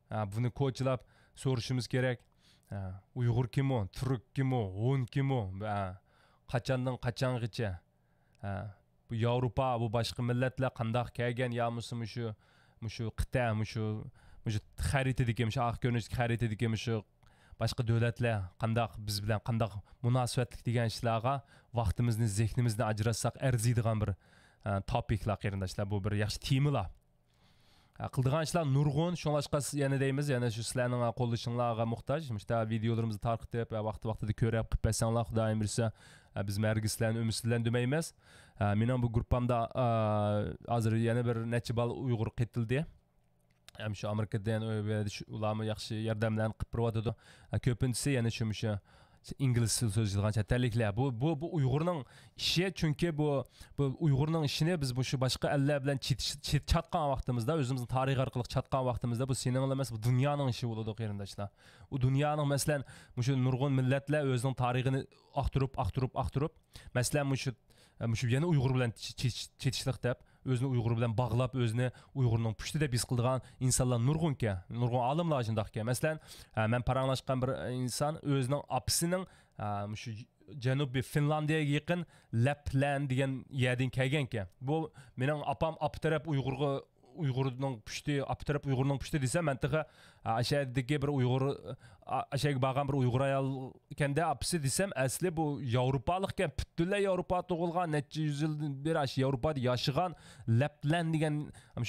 ھە، بۇنى كوچىلاپ سورىشىمىز كېرەك. ھە، ئۇيغۇر كىمۇ، تۈرك كىمۇ، ھون كىمۇ، ھە، قاچاندىن قاچانغىچە، ھە، بۇ ياۋروپا، بۇ باشقا مىللەتلەر قانداق كەلگەن، يا بولمىسا مۇشۇ، مۇشۇ قىتئە، مۇشۇ، مۇشۇ خەرىتىدىكى، مۇشۇ ئاق كۆرۈنۈشتىكى خەرىتىدىكى مۇشۇ باشقا دۆلەتلەر قانداق بىز بىلەن قانداق مۇناسىۋەتلىك دېگەن ئىشلارغا ۋاقتىمىزنى، زېھنىمىزنى ئاجراتساق ئەرزىيدىغان بىر، ئە، توپىكلار، قېرىنداشلار. بۇ بىر ياخشى تېمىلار. ھە، قىلىدىغان ئىشلار نۇرغۇن، شۇڭلاشقا سىز يەنە دەيمىز، يەنە شۇ سىلەرنىڭ قوللىشىڭلارغا موھتاج. مۇشتا ۋىدىيولىرىمىزنى تارقىتىپ، ھە، ۋاقتى ۋاقتىدا كۆرۈپ قىلىپ بەرسەڭلار، خۇدايىم بۇيرۇسا، ھە، بىزمۇ ھەرگىز سىلەرنى ئۈمىدسىزلەندۈرمەيمىز. ھە، مېنىڭ بۇ گۇرۇپپامدا، ئا، ھازىر يەنە بىر نەچچە بالا ئۇيغۇر قېتىلدى. ھەم شۇ ئامېرىكىدىن، ئۇ يەردە شۇ، ئۇلارمۇ ياخشى ياردەملەرنى قىلىپ بېرىۋاتىدۇ. ھە، كۆپىنچىسى يەنە شۇ، مۇشۇ ئىنگلىز تىلى سۆزلەيدىغان چەت ئەللىكلەر. بۇ، بۇ، بۇ ئۇيغۇرنىڭ ئىشى، چۈنكى بۇ، بۇ ئۇيغۇرنىڭ ئىشىنى بىز مۇشۇ باشقا ئەللەر بىلەن چېتىش-، چېت-، چاتقان ۋاقتىمىزدا، ئۆزىمىزنىڭ تارىخى ئارقىلىق چاتقان ۋاقتىمىزدا، بۇ سېنىڭلا ئەمەس، بۇ دۇنيانىڭ ئىشى بولىدۇ، قېرىنداشلار. ئۇ دۇنيانىڭ، مەسىلەن، مۇشۇ نۇرغۇن مىللەتلەر ئۆزىنىڭ تارىخىنى ئاختۇرۇپ، ئاختۇرۇپ، ئاختۇرۇپ، مەسىلەن، مۇشۇ، مۇشۇ يەنە ئۇيغۇر بىلەن چېتىش-، چېتىشلىق دەپ، ئۆزىنى ئۇيغۇر بىلەن باغلاپ، ئۆزىنى ئۇيغۇرنىڭ پۇشتى دەپ ھېس قىلىدىغان ئىنسانلار نۇرغۇنكەن، نۇرغۇن ئالىملار شۇنداقكەن. مەسىلەن، ئە، مەن پاراڭلاشقان بىر ئىنسان ئۆزىنىڭ ئاپىسىنىڭ، ئە، مۇشۇ جەنۇبىي فىنلاندىيەگە يېقىن لەپلەن دېگەن يەردىن كەلگەنكەن. بۇ مېنىڭ ئاپام ئاپا تەرەپ ئۇيغۇرغا، ئۇيغۇرنىڭ پۇشتى، ئاپا تەرەپ ئۇيغۇرنىڭ پۇشتى دېسەم، مەن تېخى، ئا، ئاشەدىكى بىر ئۇيغۇر، ئا، ئاشەگە بارغان بىر ئۇيغۇر ئايال ئىكەندە ئاپىسى دېسەم، ئەسلى بۇ ياۋروپالىقكەن، پۈتۈنلەي ياۋروپادا تۇغۇلغان، نەچچە يۈز يىلدىن بېرى ئاشۇ ياۋروپادا ياشىغان، لەپلەن دېگەن،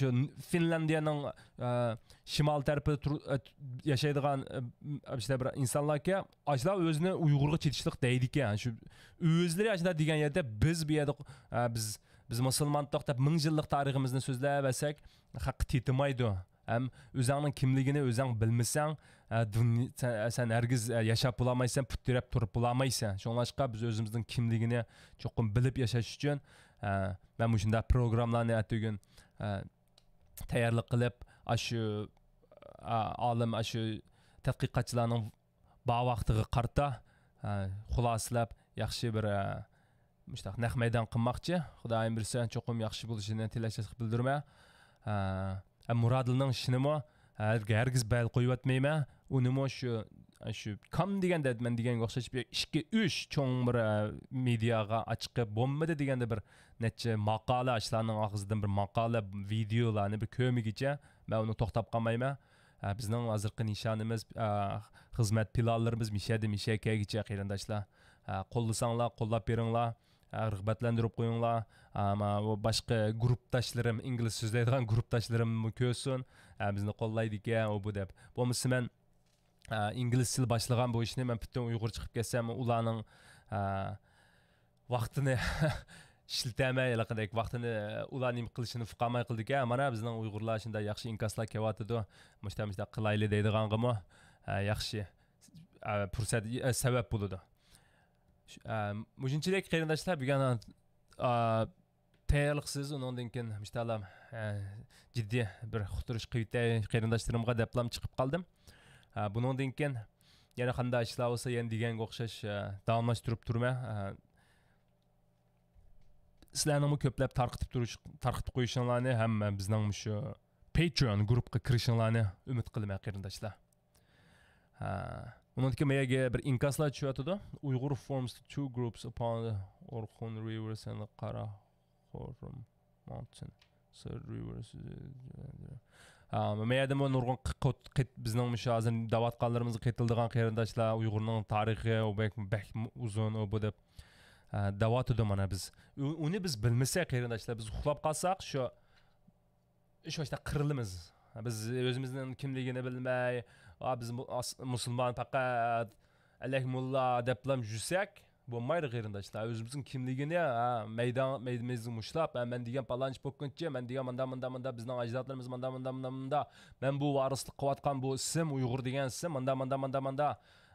شۇ فىنلاندىيەنىڭ، ئا، شىمال تەرىپىدە تۇر-، ئا، ياشايدىغان، ئا، ئىشلار بىر ئىنسانلاركەن. ئاشۇلار ئۆزىنى ئۇيغۇرغا چېتىشلىق دەيدىكەن. شۇ ئۆزلىرى ئاشۇنداق دېگەن يەردە بىز بۇ يەردە، ئا، بىز، بىز مۇسۇلمانتۇق دەپ مىڭ يىللىق تارىخىمىزنى سۆزلەۋەرسەك، خەققە تېتىمايدۇ. ھەم ئۆزۈڭنىڭ كىملىكىنى ئۆزۈڭ بىلمىسەڭ، ئە، دۇني-، سەن، سەن ھەرگىز، ئە، ياشاپ بولالمايسەن، پۇت تىرەپ تۇرۇپ بولالمايسەن. شۇڭلاشقا بىز ئۆزىمىزنىڭ كىملىكىنى چوقۇم بىلىپ ياشاش ئۈچۈن، ئە، مەن مۇشۇنداق پروگراممىلارنى ئەتىگۈن، ئە، تەييارلىق قىلىپ، ئاشۇ، ئە، ئالىم، ئاشۇ تەتقىقاتچىلارنىڭ بار ۋاقتىغا قارىتا، ئە، خۇلاسىلەپ، ياخشى بىر، ئە، مۇشۇنداق نەق مەيدان قىلماقچى. خۇدايىم بۇيرۇسا، چوقۇم ياخشى بولۇشىنى تىلەكداشلىق بىلدۈرىمەن. ئە، ئە، مۇرادىلنىڭ ئىشىنىمۇ، ئە، ھەرگىز بەل قويۇۋەتمەيمەن. ئۇنىمۇ شۇ، شۇ كام دېگەندە، مەن دېگەنگە ئوخشاش بىر ئىككى، ئۈچ چوڭ بىر، ئە، مېدىياغا ئاچىقىپ، بولمىدى دېگەندە بىر نەچچە ماقالە، ئاشۇلارنىڭ ئاغزىدىن بىر ماقالە، ۋىدېئولارنى بىر كۆرمىگىچە، مەن ئۇنى توختاپ قالمايمەن. ئە، بىزنىڭ ھازىرقى نىشانىمىز، ئە، خىزمەت پىلانلىرىمىز مىشەدىن مىشەگىچە، قېرىنداشلار. ئە، قوللىساڭلار، قوللاپ بېرىڭلار. ئە، رىغبەتلەندۈرۈپ قويۇڭلار. ئە، ما، بۇ باشقا گۇرۇپداشلىرىم، ئىنگلىز سۆزلەيدىغان گۇرۇپداشلىرىممۇ كۆرسۇن. ئە، بىزنى قوللايدىكەن، ئۇ بۇ دەپ. بولمىسا مەن، ئە، ئىنگلىز تىلى باشلىغان بۇ ئىشنى مەن پۈتۈن ئۇيغۇرچە قىلىپ كەتسەم، ئۇلارنىڭ، ئە، ۋاقتىنى ئىشلىتەلمەي، ھېلىقىدەك ۋاقتىنى ئۇلار نېمە قىلىشىنى ئۇقالماي قىلىدىكەن. مانا بىزنىڭ ئۇيغۇرلار شۇنداق ياخشى ئىنكاسلار كېلىۋاتىدۇ. مۇشتا، مۇشتا قىلايلى دەيدىغانغىمۇ، ئە، ياخشى، ئە، پۇرسەت، ئە، سەۋەب بولىدۇ. شۇ، ئە، مۇشۇنچىلىك قېرىنداشلار، بۈگۈن، ئە، تەييارلىقسىز، ئۇنىڭدىن كېيىن مۇشتالام، ئە، جىددىي بىر ئۇقتۇرۇش قىلىۋېتەي قېرىنداشلىرىمغا دەپلام چىقىپ قالدىم. ئە، بۇنىڭدىن كېيىن يەنە قانداق ئىشلار بولسا يەنە دېگەنگە ئوخشاش، ئە، داۋاملاشتۇرۇپ تۇرىمەن. ئە، سىلەرنىڭمۇ كۆپلەپ تارقىتىپ تۇرۇش، تارقىتىپ قويۇشۇڭلارنى ھەم بىزنىڭ مۇشۇ پەيترىئون گۇرۇپقا كىرىشىڭلارنى ئۈمىد قىلىمەن، قېرىنداشلار. ھە. ئۇنىڭدىن كېيىن مەيەگە بىر ئىنكاسلار چۈشۈۋاتىدۇ. Uyghur forms two groups upon the Orkhon Rivers and Karakorum Mountain. Sir Rivers. ھە، مەيەدىمۇ نۇرغۇن قىت-، قىت-، بىزنىڭ مۇشۇ ھازىر دەۋاتقانلىرىمىزغا قېتىلىدىغان قېرىنداشلار، ئۇيغۇرنىڭ تارىخى، ئۇ بەك، بەك ئۇزۇن، ئۇ بۇ دەپ، ھە، دەۋاتىدۇ مانا بىز. ئۇ-، ئۇنى بىز بىلمىسەك قېرىنداشلار، بىز ئۇخلاپ قالساق، شۇ شۇ ئاشتا قىرىلىمىز. بىز ئۆزىمىزنىڭ كىملىكىنى بىلمەي، «ئا، بىز مۇ-، ئاس-، مۇسۇلمان پەقەت، ئەلەك موللا» دەپلا يۈرسەك بولمايدۇ، قېرىنداشلار. ئۆزىمىزنىڭ كىملىكىنى، ھە، مەيدان، مەيدىمىزنى مۇشتلاپ، ھە، مەن دېگەن پالانچى پوكۇنچى، مەن دېگەن ماندا، ماندا، ماندا، بىزنىڭ ئەجدادلىرىمىز ماندا، ماندا، ماندا، ماندا، مەن بۇ ۋارىسلىق قىلىۋاتقان بۇ ئىسىم، ئۇيغۇر دېگەن ئىسىم، ماندا، ماندا، ماندا، ماندا،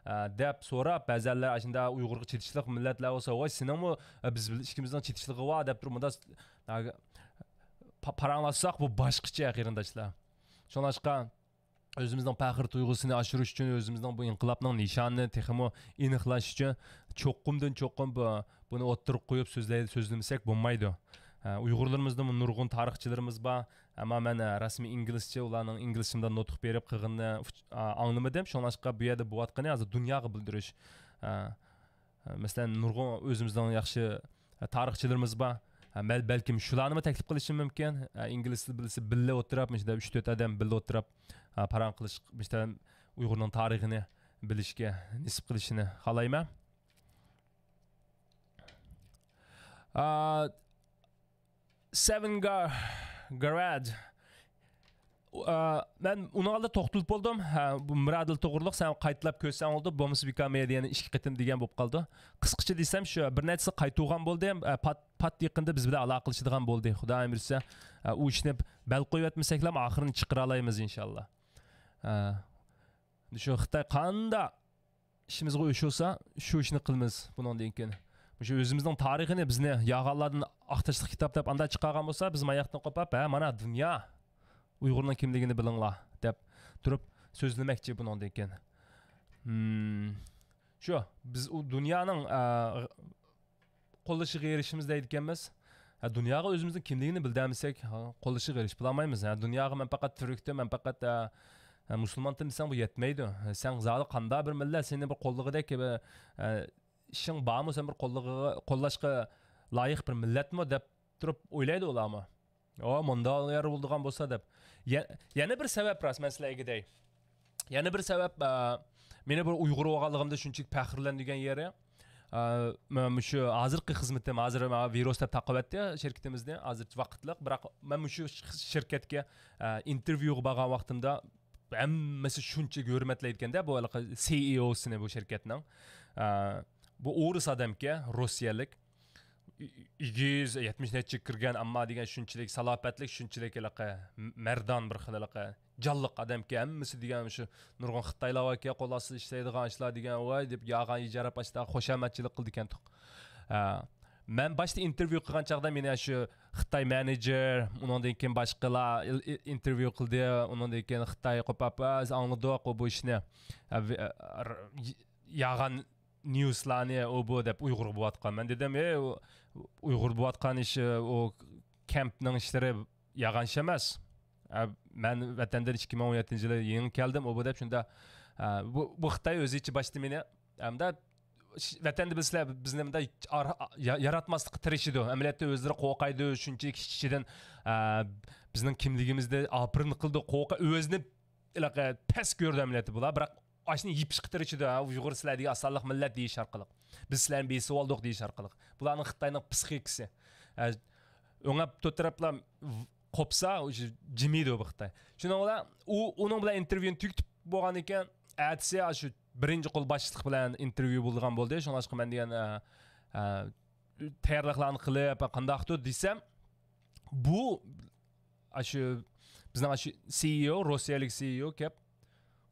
ھە، دەپ سوراپ، بەزەنلەر ئاشۇنداق ئۇيغۇرغا چېتىشلىق مىللەتلەر بولسا، «ۋاي، سېنىڭمۇ، ھە، بىز بىل-، ئىككىمىزنىڭ چېتىشلىقى بار» دەپ تۇرۇپ، مۇندا پا-، پاراڭلاشساق، بۇ باشقىچە، قېرىنداشلار. شۇڭلاشقا، ئۆزىمىزنىڭ پەخىر تۇيغۇسىنى ئاشۇرۇش ئۈچۈن، ئۆزىمىزنىڭ بۇ ئىنقىلابنىڭ نىشانىنى تېخىمۇ ئېنىقلاش ئۈچۈن، چوقۇمدىن چوقۇم بۇ، بۇنى ئوتتۇرىغا قويۇپ سۆزلەي-، سۆزلىمىسەك بولمايدۇ. ئە، ئۇيغۇرلىرىمىزدىمۇ نۇرغۇن تارىخچىلىرىمىز بار. ئەمما مەن، ئە، رەسمىي ئىنگلىزچە، ئۇلارنىڭ ئىنگلىزچە نۇتۇق بېرىپ قىلغىنىنى ئۇچ-، ئا، ئاڭلىمىدىم. شۇڭلاشقا بۇ يەردە بولۇۋاتقىنى ھازىر دۇنياغا بىلدۈرۈش. ئە، مەسىلەن، نۇرغۇن ئۆزىمىزنىڭ ياخشى تارىخچىلىرىمىز بار. بەل-، بەلكىم شۇلارنىمۇ تەكلىپ قىلىشىم مۇمكىن. ئىنگلىز تىلى بىلسە، بىللە ئولتۇراپ، مۇشۇنداق ئۈچ تۆت ئادەم بىللە ئولتۇراپ، پاراڭ قىلىش، مۇشۇنداق ئۇيغۇرنىڭ تارىخىنى بىلىشكە نېسىپ قىلىشىنى خالايمەن. ئا، Seven Gar-، Garage. ئا، مەن ئۇنىڭ ئالدىدا توختىلىپ بولدۇم. ھە، بۇ مۇرادىل توغرۇلۇق سەن قايتىلاپ كۆرسەڭ بولدى، بولمىسا بىكار مېدىيەنى ئىككى قېتىم دېگەن بولۇپ قالدى. قىسقىچە دېسەم، شۇ بىر نەچچىسى قايتۇرغان بولدى. ئە، پات، پات يېقىندا بىز بىلەن ئالاقىلىشىدىغان بولدى. خۇدايىم بۇيرۇسا، ئە، ئۇ ئىشنى بەل قويۇۋەتمىسەكلا ئاخىرىنى چىقىرالايمىز ئىنشاللا. ئە، شۇ خىتاي قانداق ئىشىمىزغا ئوشۇلسا، شۇ ئىشنى قىلىمىز بۇنىڭدىن كېيىن. مۇشۇ ئۆزىمىزنىڭ تارىخىنى بىزنى يالغانلاردىن ئاق تاشلىق كىتاب دەپ ئانداق چىقارغان بولسا، بىز ماياقتىن قوپاپ، «ھە، مانا دۇنيا، ئۇيغۇرنىڭ كىملىكىنى بىلىڭلار» دەپ تۇرۇپ سۆزلىمەكچى بۇنىڭدىن كېيىن. ھىم. شۇ، بىز ئۇ دۇنيانىڭ، ئە، قوللىشىغا ئېرىشىمىز دەيدىكەنمىز. ھە، دۇنياغا ئۆزىمىزنىڭ كىملىكىنى بىلدۈرمىسەك، ھە، قوللىشىغا ئېرىشىپ بولالمايمىز. ھە، دۇنياغا مەن پەقەت تۈركتىن، مەن پەقەت، ھە، ھە، مۇسۇلماندىن دېسەڭ، بۇ يەتمەيدۇ. سەن زادى قانداق بىر مىللەت سېنى بىر قوللىغۇدەك، ھە، ئىشىڭ بارمۇ سەن بىر قوللىغىغا، قوللاشقا لايىق بىر مىللەتمۇ دەپ تۇرۇپ ئويلايدۇ ئۇلارمۇ. ئو، مۇنداق يەر بولىدىغان بولسا دەپ. يە-، يەنە بىر سەۋەب راست، مەن سىلەرگە دەي. يەنە بىر سەۋەب، ئە، مېنى بىر ئۇيغۇر بولغانلىقىمدا شۇنچىلىك پەخىرلەندۈرگەن يېرى، ئە، مەن مۇشۇ ھازىرقى خىزمىتىم، ھازىر ماڭا ۋىرۇس دەپ تاقىۋەتتى شىركىتىمىزنى، ھازىر ۋاقىتلىق. بىراق مەن مۇشۇ ش-، شىركەتكە، ئە، ئىنتېرۋيۇغا بارغان ۋاقتىمدا ھەممىسى شۇنچە ھۆرمەتلەيدىكەندە، بۇ ھېلىقى سىئىئوسىنى بۇ شىركەتنىڭ. ئە، بۇ ئورۇس ئادەمكەن، روسىيەلىك. ئېگىز، يەتمىش نەچچە كىرگەن، ئەمما دېگەن شۇنچىلىك سالاپەتلىك، شۇنچىلىك ھېلىقى مەردان بىر خىل ھېلىقى جانلىق ئادەمكەن، ھەممىسى دېگەن شۇ نۇرغۇن خىتايلار باركەن، قول ئاستىدا ئىشلەيدىغان ئىشلار دېگەن، ۋاي دەپ يالغان يىجاراپ ئاشتا خۇشامەتچىلىك قىلىدىكەنتۇق. ھە. مەن باشتا ئىنتېرۋيۇ قىلغان چاغدا مېنى شۇ خىتاي مېنېجېر، ئۇنىڭدىن كېيىن باشقىلار ئىل-، ئىل-، ئىنتېرۋيۇ قىلدى، ئۇنىڭدىن كېيىن خىتاي قوپاپ، بىز ئاڭلىدۇق بۇ ئىشنى. ھە، ۋ-، ر-، يالغان نيۇسلارنى ئۇ بۇ دەپ ئۇيغۇر بوۋاتقان. مەن دېدىم، ئەي، ئۇ-، ئۇيغۇر بوۋاتقان ئىش، ئۇ كەمپنىڭ ئىشلىرى يالغان ئىش ئەمەس. ئە، مەن ۋەتەندىن ئىككى مىڭ ئون يەتتىنچى يىلى يېڭى كەلدىم، ئۇ بۇ دەپ شۇندا، ئە، بۇ، بۇ خىتاي ئۆزىچە باشتا مېنى، ئەمدى ش-، ۋەتەندە بىلسىلەر بىزنى مۇنداق ئار-، يا-، ياراتماسلىققا تىرىشىدۇ. ئەمەلىيەتتە ئۆزلىرى قورقايدۇ، شۇنچىلىك ئىچ-ئىچىدىن، ئە، بىزنىڭ كىملىكىمىزدە ئاپىرىن قىلىدۇ، قورقا-، ئۆزىنى ھېلىقى پەس كۆرىدۇ ئەمەلىيەتتە بۇلار. بىراق ئاشۇنى يېپىشقا تىرىشىدۇ، ھە، ئۇيغۇر سىلەر دېگەن ئاسانلىق مىللەت دېيىش ئارقىلىق، بىز سىلەرنى بېسىۋالدۇق دېيىش ئارقىلىق. بۇلارنىڭ خىتاينىڭ پسىخىكىسى. ھە، ئۆڭەپ تۆت تەرەپلا قوپسا، ئۇ جىمىيدۇ بۇ خىتاي. شۇنىڭ بىلەن ئۇ، ئۇنىڭ بىلەن ئىنتېرۋيۇنى تۈگىتىپ بولغاندىن كېيىن، ئەتىسى شۇ بىرىنچى قول باشلىق بىلەن ئىنتېرۋيۇ بولىدىغان بولدى. شۇڭلاشقا مەن دېگەن، ئە، ئە، تەييارلىقلارنى قىلىپ، قانداقتۇ دېسەم، بۇ، ئاشۇ، بىزنىڭ ئاشۇ سىئىئو، روسىيەلىك سىئىئو كەپ،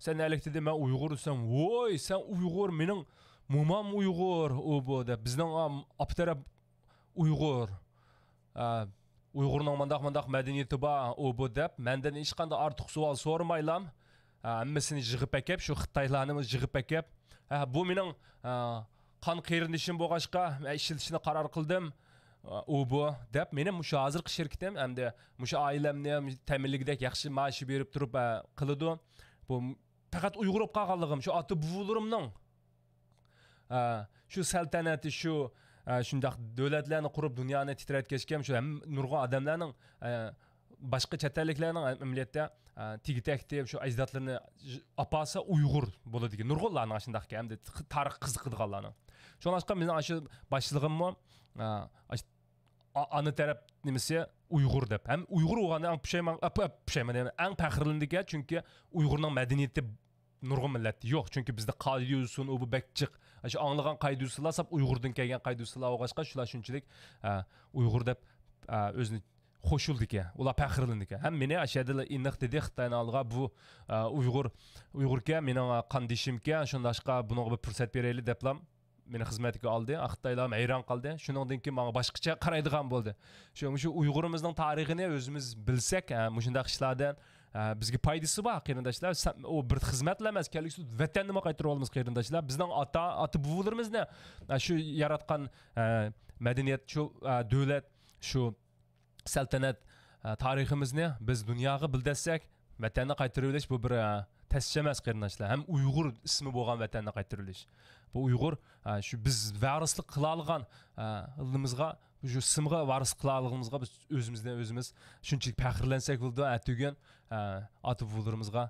سەن نەلىك دېدى، مەن ئۇيغۇر دېسەم، ۋوي، سەن ئۇيغۇر، مېنىڭ مومام ئۇيغۇر، ئۇ بۇ دەپ، بىزنىڭ ئام-، ئاپا تەرەپ ئۇيغۇر. ئە، ئۇيغۇرنىڭ مۇنداق، مۇنداق مەدەنىيىتى بار، ئۇ بۇ دەپ، مەندىن ھېچقانداق ئارتۇق سوئال سورىمايلا، ئە، ھەممىسىنى يىغىپ ئەكەپ، شۇ خىتايلارنىمۇ يىغىپ ئەكەپ، ھە، بۇ مېنىڭ، ئە، قان قېرىندىشىم بولغاچقا، مەن ئىشلىتىشنى قارار قىلدىم، ئۇ بۇ دەپ، مېنىڭ مۇشۇ ھازىرقى شىركىتىم ئەمدى مۇشۇ ئائىلەمنى تەمىنلىگۈدەك ياخشى مائاش بېرىپ تۇرۇپ، ئە، قىلىدۇ. بۇ پەقەت ئۇيغۇر بولۇپ قالغانلىقىم، شۇ ئاتا بوۋىلىرىمنىڭ، ئە، شۇ سەلتەنەتى، شۇ، ئە، شۇنداق دۆلەتلەرنى قۇرۇپ، دۇنيانى تىترەتكەچكەم، شۇ ھەم نۇرغۇن ئادەملەرنىڭ، ئە، باشقا چەت ئەللىكلەرنىڭ ئەمەلىيەتتە، ئە، تېگى تەكتى شۇ ئەجدادلىرىنى ئاپارسا ئۇيغۇر بولىدىكەن. نۇرغۇنلارنىڭ ئاشۇنداقكەن، ئەمدى تارىخقا قىزىقىدىغانلارنىڭ. شۇڭلاشقا مېنىڭ ئاشۇ باشلىقىممۇ، ئە، ئاشۇ ئا-، ئانا تەرەپ نېمىسى ئۇيغۇر دەپ. ھەم ئۇيغۇر بولغاندا ئەڭ پۇشايمان، ئاپ-، ئاپ-، پۇشايمان دەيمەن، ئەڭ پەخىرلىنىدىكەن، چۈنكى ئۇيغۇرنىڭ مەدەنىيىتى نۇرغۇن مىللەتتە يوق. چۈنكى بىزدە قائىدە-يوسۇن، ئۇ بۇ بەك جىق. ئاشۇ ئاڭلىغان قائىدە-يوسۇنلار ساپ ئۇيغۇردىن كەلگەن قائىدە-يوسۇنلار بولغاچقا، شۇلار شۇنچىلىك، ئە، ئۇيغۇر دەپ، ئە، ئۆزىنى خۇشالدىكەن. ئۇلار پەخىرلىنىدىكەن. ھەم مېنى ئاشۇ يەردىلا ئېنىق دېدى خىتاينىڭ ئالدىغا، بۇ، ئە، ئۇيغۇر، ئۇيغۇركەن، مېنىڭ، ئە، قاندىشىمكەن، شۇنداشقا بۇنىڭغا بىر پۇرسەت بېرەيلى دەپلا مېنى خىزمەتكە ئالدى. خىتايلار ھەيران قالدى. شۇنىڭدىن كېيىن ماڭا باشقىچە قارايدىغان بولدى. شۇ، مۇشۇ ئۇيغۇرىمىزنىڭ تارىخىنى ئۆزىمىز بىلسەك، ھە، مۇشۇنداق ئىشلاردىن، ھە، بىزگە پايدىسى بار، قېرىنداشلار. سە-، ئۇ بىر خىزمەتلا ئەمەس، كەلگۈسىدە ۋەتەننىمۇ قايتۇرۇۋالىمىز، قېرىنداشلار. بىزنىڭ ئاتا، ئاتا بوۋىلىرىمىزنى، ھە، شۇ ياراتقان، ھە، مەدەنىيەت، شۇ، ھە، دۆلەت، شۇ سەلتەنەت، ئە، تارىخىمىزنى بىز دۇنياغا بىلدۈرسەك، ۋەتەننى قايتۇرۇۋېلىش بۇ بىر، ئە، تەس ئىش ئەمەس، قېرىنداشلار. ھەم ئۇيغۇر ئىسمى بولغان ۋەتەننى قايتۇرۇۋېلىش. بۇ ئۇيغۇر، ئە، شۇ بىز ۋارىسلىق قىلالىغان، ئە، ئىلىمىزغا، شۇ ئىسىمغا ۋارىسلىق قىلالىغىنىمىزغا بىز ئۆزىمىزدىن ئۆزىمىز شۇنچىلىك پەخىرلەنسەك بولىدۇ، ئەتىگۈن، ئە، ئاتا بوۋىلىرىمىزغا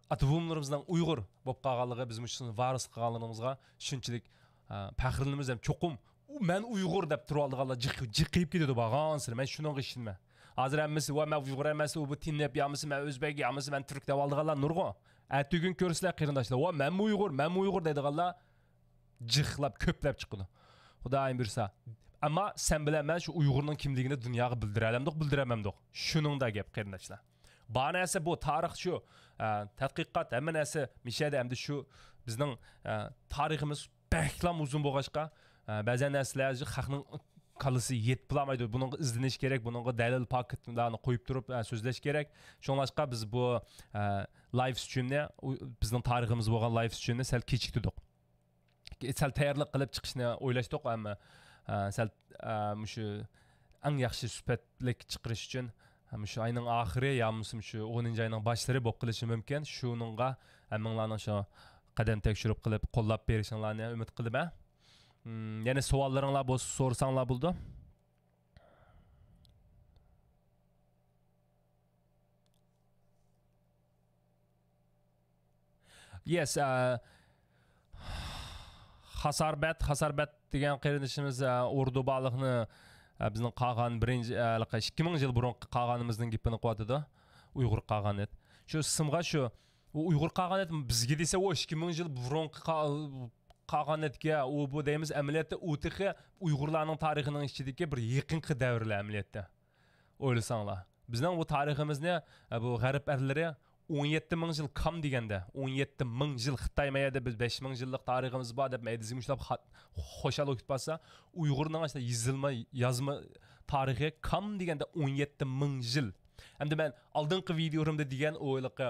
ئاتا بوۋىلىرىمىزنىڭ ئۇيغۇر بولۇپ قالغانلىقى، بىز مۇشۇنى ۋارىس قىلغانلىقىمىزغا شۇنچىلىك، ئە، پەخىرلىنىمىز ھەم چوقۇم، ئۇ، مەن ئۇيغۇر دەپ تۇرۇۋالىدىغانلار جىق-، جىقىيىپ كېتىدۇ بارغانسېرى. مەن شۇنىڭغا ئىشىنىمەن. ھازىر ھەممىسى، ۋا، مەن ئۇيغۇر ئەمەس، ئۇ، بۇ تىنىپ، يا بولمىسا مەن ئۆزبەك، يا بولمىسا مەن تۈرك دەۋالىدىغانلار نۇرغۇن. ئەتىگۈن كۆرسىلەر قېرىنداشلار، ۋا، مەنمۇ ئۇيغۇر، مەنمۇ ئۇيغۇر دەيدىغانلار جىقلاپ، كۆپلەپ چىقىدۇ. خۇدايىم بۇيرۇسا. ئەمما سەن بىلەن مەن شۇ ئۇيغۇرنىڭ كىملىكىنى دۇنياغا بىلدۈرەلەمدۇق، بىلدۈرەلمەمدۇق. شۇنىڭدا گەپ، قېرىنداشلار. بار نەرسە بۇ، تارىخ شۇ، ئە، تەتقىقات، ھەممە نەرسە مىشەدە، ئەمدى شۇ بىزنىڭ، ئە، تارىخىمىز بەكلا ئۇزۇن بولغاچقا، ئە، بەزەن نەرسىلەر خەقنىڭ كاللىسى يېتىپ بولالمايدۇ. بۇنىڭغا ئىزدىنىش كېرەك، بۇنىڭغا دەلىل پاكىتلارنى قويۇپ تۇرۇپ، ئە، سۆزلەش كېرەك. شۇڭلاشقا بىز بۇ، ئە، لايف سترىمنى، ئۇ، بىزنىڭ تارىخىمىز بولغان لايف سترىمنى سەل كېچىكتۈردۇق. سەل تەييارلىق قىلىپ چىقىشنى ئويلاشتۇق، ئەمما، ئە، سەل، ئە، مۇشۇ ئەڭ ياخشى سۈپەتلىك چىقىرىش ئۈچۈن، ئە، مۇشۇ ئاينىڭ ئاخىرى يا بولمىسا مۇشۇ ئونىنچى ئاينىڭ باشلىرى بولۇپ قېلىشى مۇمكىن. شۇنىڭغا ھەممىڭلارنىڭ شۇ قەدەم تەكشۈرۈپ قىلىپ، قوللاپ بېرىشىڭلارنى ئۈمىد قىلىمەن. م، يەنە سوئاللىرىڭلار بولسا سورىساڭلار بولىدۇ. Yes, ئە، خاساربەت، خاساربەت دېگەن قېرىندىشىمىز، ئە، ئوردۇبالىقنى، ئە، بىزنىڭ قاغان بىرىنچى، ئە، ھېلىقى ئىككى مىڭ يىل بۇرۇنقى قاغانىمىزنىڭ گېپىنى قىلىۋاتىدۇ. ئۇيغۇر قاغان ئېيت. شۇ سىمغا شۇ، ئۇ ئۇيغۇر قاغان ئېيت بىزگە دېسە، ئۇ ئىككى مىڭ يىل بۇرۇنقى قا-، قاغان ئېيتكە، ئۇ بۇ دەيمىز، ئەمەلىيەتتە ئۇ تېخى ئۇيغۇرلارنىڭ تارىخىنىڭ ئىچىدىكى بىر يېقىنقى دەۋرلەر ئەمەلىيەتتە. ئويلىساڭلار. بىزنىڭ بۇ تارىخىمىزنى، ئە، بۇ غەرب ئەرلىرى ئون يەتتە مىڭ يىل كام دېگەندە، ئون يەتتە مىڭ يىل خىتاي ما يەردە بىز بەش مىڭ يىللىق تارىخىمىز بار دەپ مەيدىسىگە مۇشۇلاپ خا-، خۇشال بولۇپ كېتىپ قالسا، ئۇيغۇرنىڭ ئاشۇ يېزىلما، يازما تارىخى كام دېگەندە ئون يەتتە مىڭ يىل. ئەمدى مەن ئالدىنقى ۋىدىيولىرىمدا دېگەن ئۇ ھېلىقى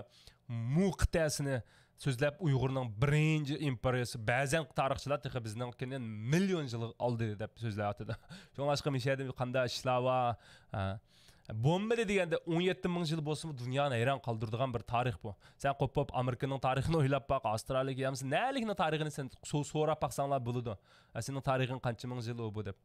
مۇ قىتئەسىنى سۆزلەپ، ئۇيغۇرنىڭ بىرىنچى ئىمپېرىيىسى، بەزەن تارىخچىلار تېخى بىزنىڭكىدىن مىليون يىل ئالدى دەپ سۆزلەۋاتىدۇ. شۇڭلاشقا مۇشۇ يەردە قانداق ئىشلار بار؟ ھە. بولمىدى دېگەندە، ئون يەتتە مىڭ يىل بولسىمۇ دۇنيانى ھەيران قالدۇرىدىغان بىر تارىخ بۇ. سەن قوپۇپ ئامېرىكىنىڭ تارىخىنى ئويلاپ باق، ئاۋسترالىيەگە يامىسا نەلىكنىڭ تارىخىنى سەن سو-، سوراپ باقساڭلار بولىدۇ. ئە، سېنىڭ تارىخىڭ قانچە مىڭ يىل ئۇ بۇ دەپ.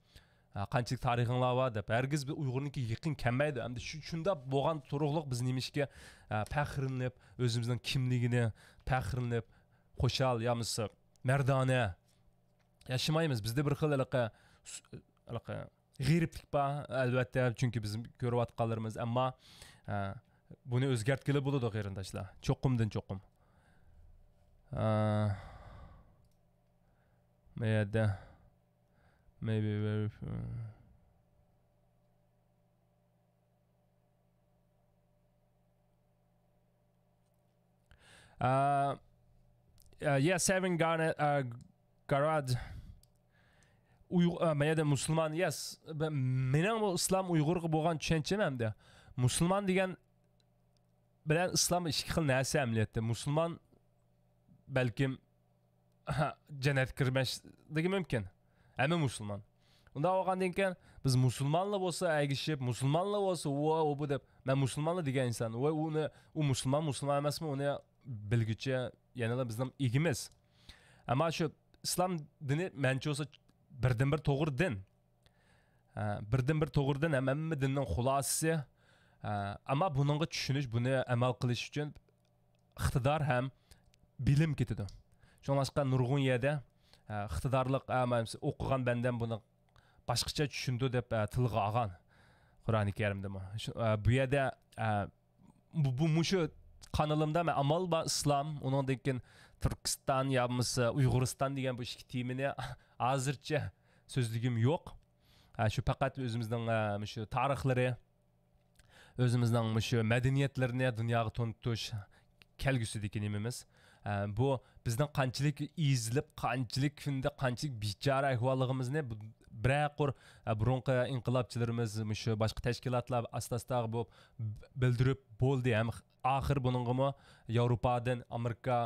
ھە، قانچىلىك تارىخىڭلار بار دەپ. ھەرگىز بىر ئۇيغۇرنىڭكى يېقىن كەلمەيدۇ. ئەمدى شۇ، شۇنداق بولغان تۇرۇقلۇق بىز نېمىشقا، ھە، پەخىرلىنىپ، ئۆزىمىزنىڭ كىملىكىنى پەخىرلىنىپ، خۇشال يامىسا مەردانە ياشىمايمىز. بىزدە بىر خىل ھېلىقى، ھېلىقى غېرىبلىك بار، ئەلۋەتتە، چۈنكى بىز كۆرۈۋاتقانلىرىمىز، ئەمما، ئە، بۇنى ئۆزگەرتكىلى بولىدۇ، قېرىنداشلار. چوقۇمدىن چوقۇم. ئە، مەيەردە. Maybe very few. Uh, uh, yeah, Seven Garnet, uh, Garad. Uy-, uh, ما يەردە مۇسۇلمان، yes. مېنىڭ بۇ ئىسلام ئۇيغۇرغا بولغان چۈشەنچەم ئەمدى. مۇسۇلمان دېگەن بىلەن ئىسلام ئىككى خىل نەرسە ئەمەلىيەتتە. مۇسۇلمان بەلكىم جەننەتكە كىرمەسلىكى مۇمكىن. ھەممە مۇسۇلمان. ئۇنداق بولغاندىن كېيىن بىز مۇسۇلمانلا بولسا ئەگىشىپ، مۇسۇلمانلا بولسا، ۋا، ئۇ، بۇ دەپ، مەن مۇسۇلمانلا دېگەن ئىنسان، ۋا، ئۇنى، ئۇ مۇسۇلمان، مۇسۇلمان ئەمەسمۇ، ئۇنى بىلگۈچى يەنىلا بىزنىڭ ئىگىمىز. ئەمما شۇ ئىسلام دىنى مەنچە بولسا بىردىنبىر توغرا دىن. ھە، بىردىنبىر توغرا دىن ھەم ھەممە دىننىڭ خۇلاسىسى. ھە، ئەمما بۇنىڭغا چۈشىنىش، بۇنى ئەمەل قىلىش ئۈچۈن ئىقتىدار ھەم بىلىم كېتىدۇ. شۇڭلاشقا نۇرغۇن يەردە، ئە، ئىقتىدارلىق، ئە، مەسىلەن، ئوقۇغان بەندەم بۇنى باشقىچە چۈشىنىدۇ دەپ، ئە، تىلغا ئالغان قۇرئانى كەرىمدىمۇ. شۇ، ئە، بۇ يەردە، ئە، بۇ، بۇ مۇشۇ قانىلىمدا مەن ئامال بار ئىسلام، ئۇنىڭدىن كېيىن تۈركىستان يا بولمىسا ئۇيغۇرىستان دېگەن بۇ ئىككى تېمىنى ھازىرچە سۆزلىگۈم يوق. ئە، شۇ پەقەت ئۆزىمىزنىڭ، ئە، مۇشۇ تارىخلىرى، ئۆزىمىزنىڭ مۇشۇ مەدەنىيەتلىرىنى دۇنياغا تونۇتۇش كەلگۈسىدىكى نېمىمىز. ئە، بۇ بىزنىڭ قانچىلىك ئېزىلىپ، قانچىلىك كۈندە، قانچىلىك بىچارە ئەھۋاللىقىمىزنى بۇ بىرەر قۇر، ئە، بۇرۇنقى ئىنقىلابچىلىرىمىز، مۇشۇ باشقا تەشكىلاتلار ئاستا-ئاستا بۇ بىلدۈرۈپ بولدى. ھەم ئاخىر بۇنىڭغىمۇ ياۋروپادىن، ئامېرىكا،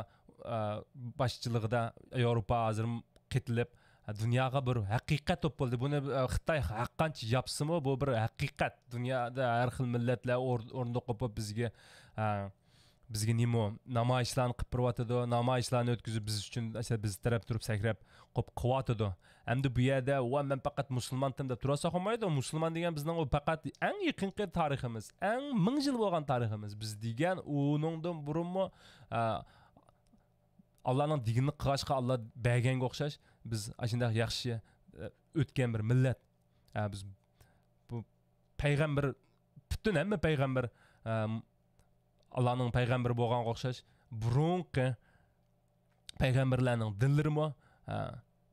ئە، باشچىلىقىدا ياۋروپا ھازىر قېتىلىپ، دۇنياغا بىر ھەقىقەت بولۇپ بولدى. بۇنى، ئە، خىتاي ھەرقانچە ياپسىمۇ، بۇ بىر ھەقىقەت. دۇنيادا ھەر خىل مىللەتلەر ئور-، ئورۇندۇق قوپۇپ بىزگە، ئە، بىزگە نېمە، نامايىشلارنى قىلىپ بېرىۋاتىدۇ. نامايىشلارنى ئۆتكۈزۈپ، بىز ئۈچۈن، مەسىلەن، بىز تەرەپ تۇرۇپ سەكرەپ قوپ قىلىۋاتىدۇ. ئەمدى بۇ يەردە، ۋە مەن پەقەت مۇسۇلمانتىم دەپ تۇرساق بولمايدۇ. مۇسۇلمان دېگەن بىزنىڭ ئۇ پەقەت ئەڭ يېقىنقى تارىخىمىز، ئەڭ مىڭ يىل بولغان تارىخىمىز. بىز دېگەن ئۇنىڭدىن بۇرۇنمۇ، ئە، ئاللانىڭ دېگىنىنى قىلغاچقا، ئاللا بەرگەنگە ئوخشاش، بىز ئاشۇنداق ياخشى، ئە، ئۆتكەن بىر مىللەت. ئە، بىز بۇ پەيغەمبەر، پۈتۈن ھەممە پەيغەمبەر، ئە، ئاللانىڭ پەيغەمبىرى بولغانغا ئوخشاش، بۇرۇنقى پەيغەمبەرلەرنىڭ دىنلىرىمۇ، ئە،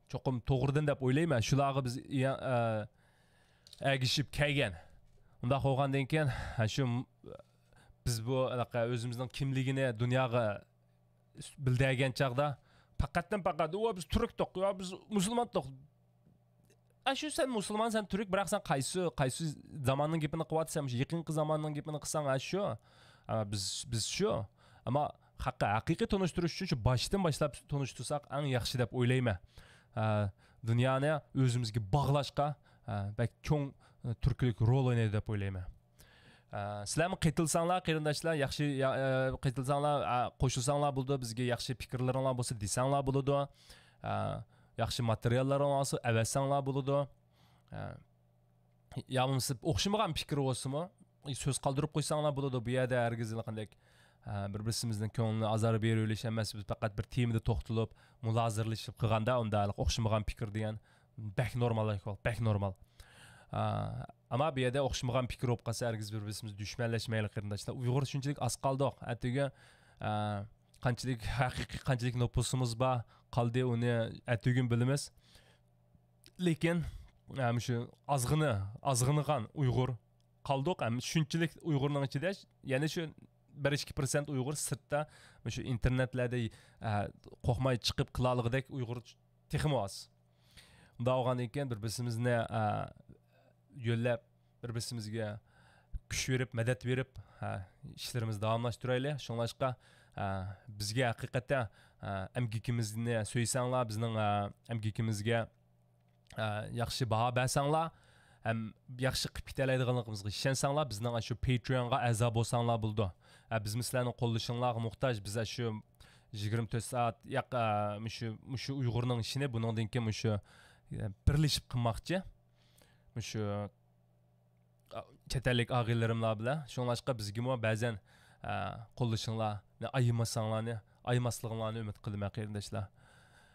چوقۇم توغرا دىن دەپ ئويلايمەن. شۇلارغا بىز، ئە، ئەگىشىپ كەلگەن. ئۇنداق بولغاندىن كېيىن، ھە، شۇ بىز بۇ ھېلىقى ئۆزىمىزنىڭ كىملىكىنى دۇنياغا بىلدۈرگەن چاغدا پەقەتتىن پەقەت، «ئۇ، بىز تۈركتۇق، يا بىز مۇسۇلمانتۇق.» ئە، شۇ سەن مۇسۇلمان، سەن تۈرك، بىراق سەن قايسى، قايسى زاماننىڭ گېپىنى قىلىۋاتىسەن؟ مۇشۇ يېقىنقى زاماننىڭ گېپىنى قىلساڭ، ئە، شۇ. ئە، بىز، بىز شۇ. ئەمما ھەققى-، ھەقىقىي تونۇشتۇرۇش ئۈچۈن شۇ باشتىن باشلاپ تونۇشتۇرساق ئەڭ ياخشى دەپ ئويلايمەن. ئە، دۇنيانى ئۆزىمىزگە باغلاشقا، ئە، بەك چوڭ، ئە، تۈرتكىلىك رول ئوينايدۇ دەپ ئويلايمەن. ئە، سىلەرمۇ قېتىلساڭلار، قېرىنداشلار، ياخشى، يا-، ئە، قېتىلساڭلار، ئە، قوشۇلساڭلار بولىدۇ، بىزگە ياخشى پىكىرلىرىڭلار بولسا دېسەڭلار بولىدۇ. ئە، ياخشى ماتېرىياللىرىڭلار بولسا ئەۋەتسەڭلار بولىدۇ. ئە، يا بولمىسا ئوخشىمىغان پىكىر بولسىمۇ، سۆز قالدۇرۇپ قويساڭلار بولىدۇ. بۇ يەردە ھەرگىز قانداق، ئە، بىر-، بىرسىمىزنىڭ كۆڭلىنى ئازار بېرىۋېلىش ئەمەس، بىز پەقەت بىر تېمىدا توختىلىپ، مۇنازىرىلىشىپ قىلغاندا، ئۇنداق ئوخشىمىغان پىكىر دېگەن بەك نورمال ئەھۋال، بەك نورمال. ئە، ئەمما بۇ يەردە ئوخشىمىغان پىكىر بولۇپ قالسا، ھەرگىز بىر-، بىرسىمىز دۈشمەنلەشمەيلى، قېرىنداشلار. ئۇيغۇر شۇنچىلىك ئاز قالدۇق. ئەتىگۈن، ئە، قانچىلىك ھەقىقىي، قانچىلىك نوپۇسىمىز بار، قالدى، ئۇنى ئەتىگۈن بىلىمىز. لېكىن، ئە، مۇشۇ ئازغىنە، ئازغىنىغان ئۇيغۇر قالدۇق. ئەم، شۇنچىلىك ئۇيغۇرنىڭ ئىچىدە يەنە شۇ بىر ئىككى پىرسەنت ئۇيغۇر سىرتتا مۇشۇ ئىنتېرنېتلەردە، ئە، قورقماي چىقىپ قىلالىغۇدەك ئۇيغۇر تېخىمۇ ئاز. ئۇنداق بولغاندىن كېيىن بىر-، بىرسىمىزنى، ئە، يۆلەپ، بىر-، بىرسىمىزگە كۈچ بېرىپ، مەدەت بېرىپ، ھە، ئىشلىرىمىزنى داۋاملاشتۇرايلى. شۇڭلاشقا، ھە، بىزگە ھەقىقەتەن، ھە، ئەمگىكىمىزنى سۆيسەڭلار، بىزنىڭ، ھە، ئەمگىكىمىزگە، ھە، ياخشى باھا بەرسەڭلار، ھەم ياخشى قىلىپ كېتەلەيدىغانلىقىمىزغا ئىشەنسەڭلار، بىزنىڭ شۇ پېيترىيونغا ئەزا بولساڭلار بولىدۇ. ھە، بىزمۇ سىلەرنىڭ قوللىشىڭلارغا موھتاج. بىز شۇ يىگىرمە تۆت سائەت ياق، ھە، مۇشۇ، مۇشۇ ئۇيغۇرنىڭ ئىشىنى بۇنىڭدىن كېيىن مۇشۇ، ھە، بىرلىشىپ قىلماقچى. مۇشۇ، ئا، چەت ئەللىك ئاغىنىلىرىملار بىلەن. شۇڭلاشقا بىزگىمۇ بەزەن، ئە، قوللىشىڭلارنى ئايىماساڭلارنى، ئايىماسلىقىڭلارنى ئۈمىد قىلىمەن، قېرىنداشلار.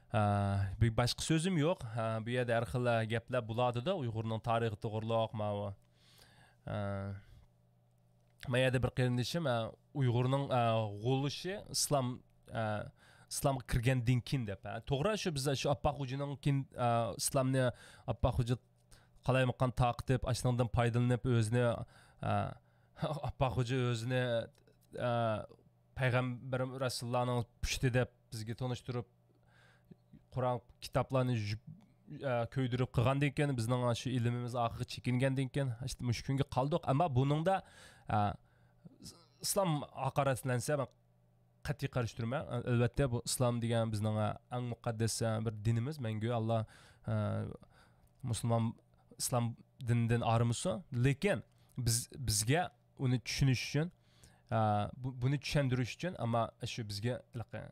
ئە، بىر باشقا سۆزۈم يوق. ئە، بۇ يەردە ھەر خىل گەپلەر بولۇۋاتىدۇ، ئۇيغۇرنىڭ تارىخى توغرۇلۇق، ماۋۇ. ئە، ما يەردە بىر قېرىندىشىم، ئە، ئۇيغۇرنىڭ، ئە، غۇلىشى ئىسلام، ئە، ئىسلامغا كىرگەندىن كېيىن دەپ. ئە، توغرا، شۇ بىز شۇ ئاپپاق خوجىنىڭ كېيىن، ئە، ئىسلامنى ئاپپاق خوجا قالايمىقان تارقىتىپ، ئاشۇنىڭدىن پايدىلىنىپ، ئۆزىنى، ئە، ئاپپاق خوجا ئۆزىنى، ئە، پەيغەمبىر رەسۇلۇللانىڭ پۇشتى دەپ بىزگە تونۇشتۇرۇپ، قۇرئان كىتابلارنى يۇ-، ئە، كۆيدۈرۈپ قىلغاندىن كېيىن، بىزنىڭ شۇ ئىلمىمىز ئاخىرى چېكىنگەندىن كېيىن، ئىشتە مۇشۇ كۈنگە قالدۇق. ئەمما بۇنىڭدا، ئە، ئىسلام ھاقارەتلەنسە، مەن قەتئىي قارشى تۇرىمەن. ئەلۋەتتە، بۇ ئىسلام دېگەن بىزنىڭ، ئە، ئەڭ مۇقەددەس، ئە، بىر دىنىمىز. مەڭگۈ ئاللا، ئە، مۇسۇلمان ئىسلام دىنىدىن ئايرىمىسۇن. لېكىن بىز، بىزگە ئۇنى چۈشىنىش ئۈچۈن، ئە، بۇ-، بۇنى چۈشەندۈرۈش ئۈچۈن، ئەمما شۇ بىزگە ھېلىقى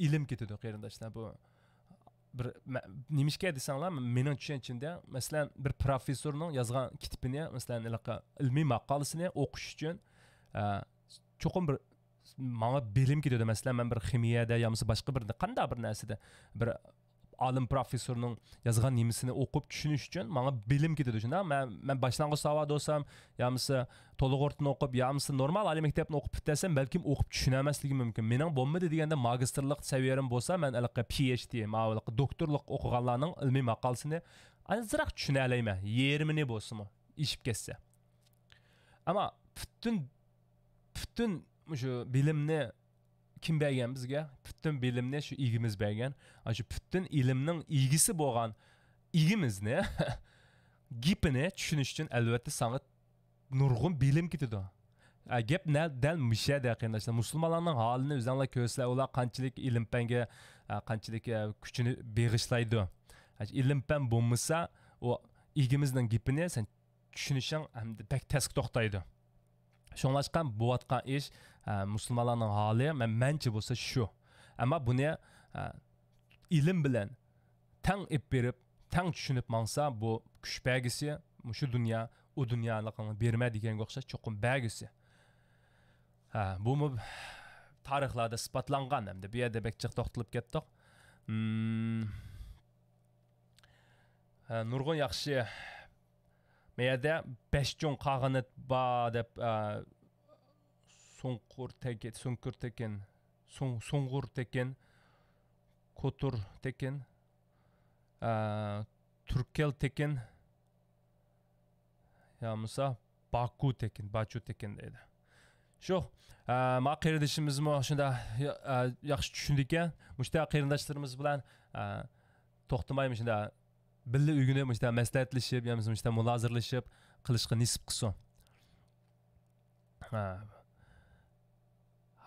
ئىلىم كېتىدۇ، قېرىنداشلار. بۇ بىر مە-، نېمىشقا دېسەڭلار، مېنىڭ چۈشەنچىمدە، مەسىلەن، بىر پروفېسسورنىڭ يازغان كىتابىنى، مەسىلەن، ھېلىقى ئىلمىي ماقالىسىنى ئوقۇش ئۈچۈن، ئە، چوقۇم بىر ماڭا بىلىم كېتىدۇ. مەسىلەن، مەن بىر خىمىيەدە يامىسا باشقا بىر، قانداق بىر نەرسىدە بىر ئالىم پروفېسسورنىڭ يازغان نېمىسىنى ئوقۇپ چۈشىنىش ئۈچۈن ماڭا بىلىم كېتىدۇ. شۇنداق، مەن، مەن باشلانغۇچ ساۋات بولسام، يامىسا تولۇق ئوتتۇنى ئوقۇپ، يامىسا نورمال ئالىي مەكتەپنى ئوقۇپ پۈتتۈرسەم، بەلكىم ئوقۇپ چۈشىنەلمەسلىكىم مۇمكىن. مېنىڭ بولمىدى دېگەندە ماگىستىرلىق سەۋىيەم بولسا، مەن ھېلىقى پى ئېچ دى، ماۋۇ ھېلىقى دوكتورلۇق ئوقۇغانلارنىڭ ئىلمىي ماقالىسىنى ئازراق چۈشىنەلەيمەن. يېرىمىنى بولسىمۇ، ئېشىپ كەتسە. ئەمما پۈتۈن، پۈتۈن مۇشۇ بىلىمنى كىم بەرگەن بىزگە؟ پۈتۈن بىلىمنى شۇ ئىگىمىز بەرگەن. ئاشۇ پۈتۈن ئىلىمنىڭ ئىگىسى بولغان ئىگىمىزنى گېپىنى چۈشىنىش ئۈچۈن، ئەلۋەتتە، ساڭا نۇرغۇن بىلىم كېتىدۇ. ئە، گەپ نە-، دەل مۇشۇ يەردە، قېرىنداشلار. مۇسۇلمانلارنىڭ ھالىنى ئۆزۈڭلار كۆرسىلەر، ئۇلار قانچىلىك ئىلىم-پەنگە، ئە، قانچىلىك، ئە، كۈچىنى بېغىشلايدۇ. ئە، ئىلىم-پەن بولمىسا، ئۇ ئىگىمىزنىڭ گېپىنى سەن چۈشىنىشىڭ ھەمدە بەك تەسكە توختايدۇ. شۇڭلاشقا بولۇۋاتقان ئىش، ئە، مۇسۇلمانلارنىڭ ھالى، مەن، مەنچە بولسا شۇ. ئەمما بۇنى، ئە، ئىلىم بىلەن تەڭ ئېلىپ بېرىپ، تەڭ چۈشىنىپ ماڭسا، بۇ كۈچ بەرگۈسى، مۇشۇ دۇنيا، ئۇ دۇنيالىقىڭنى بېرىمەن دېگەنگە ئوخشاش چوقۇم بەرگۈسى. ھە، بۇمۇ تارىخلاردا ئىسپاتلانغان ھەمدە بۇ يەردە بەك جىق توختىلىپ كەتتۇق. مم. ھە، نۇرغۇن ياخشى. مەيەردە بەش چوڭ قاغىنەت بار دەپ، ئە، سۇڭقۇر تەكىن، سۇڭكۇر تەكىن، سۇڭ-، سۇڭغۇر تەكىن، كوتۇر تەكىن، ئە، تۈركەل تەكىن، يا بولمىسا باكۇ تەكىن، باچۇ تەكىن دەيدۇ. شۇ، ئە، ما قېرىندىشىمىزمۇ شۇنداق يا-، ئە، ياخشى چۈشىنىدىكەن. مۇشۇنداق قېرىنداشلىرىمىز بىلەن، ئە، توختىماي مۇشۇنداق بىللە ئۆگىنىپ، مۇشۇنداق مەسلىھەتلىشىپ، يا بولمىسا مۇشۇنداق مۇنازىرىلىشىپ قىلىشقا نېسىپ قىلسۇن. ھە.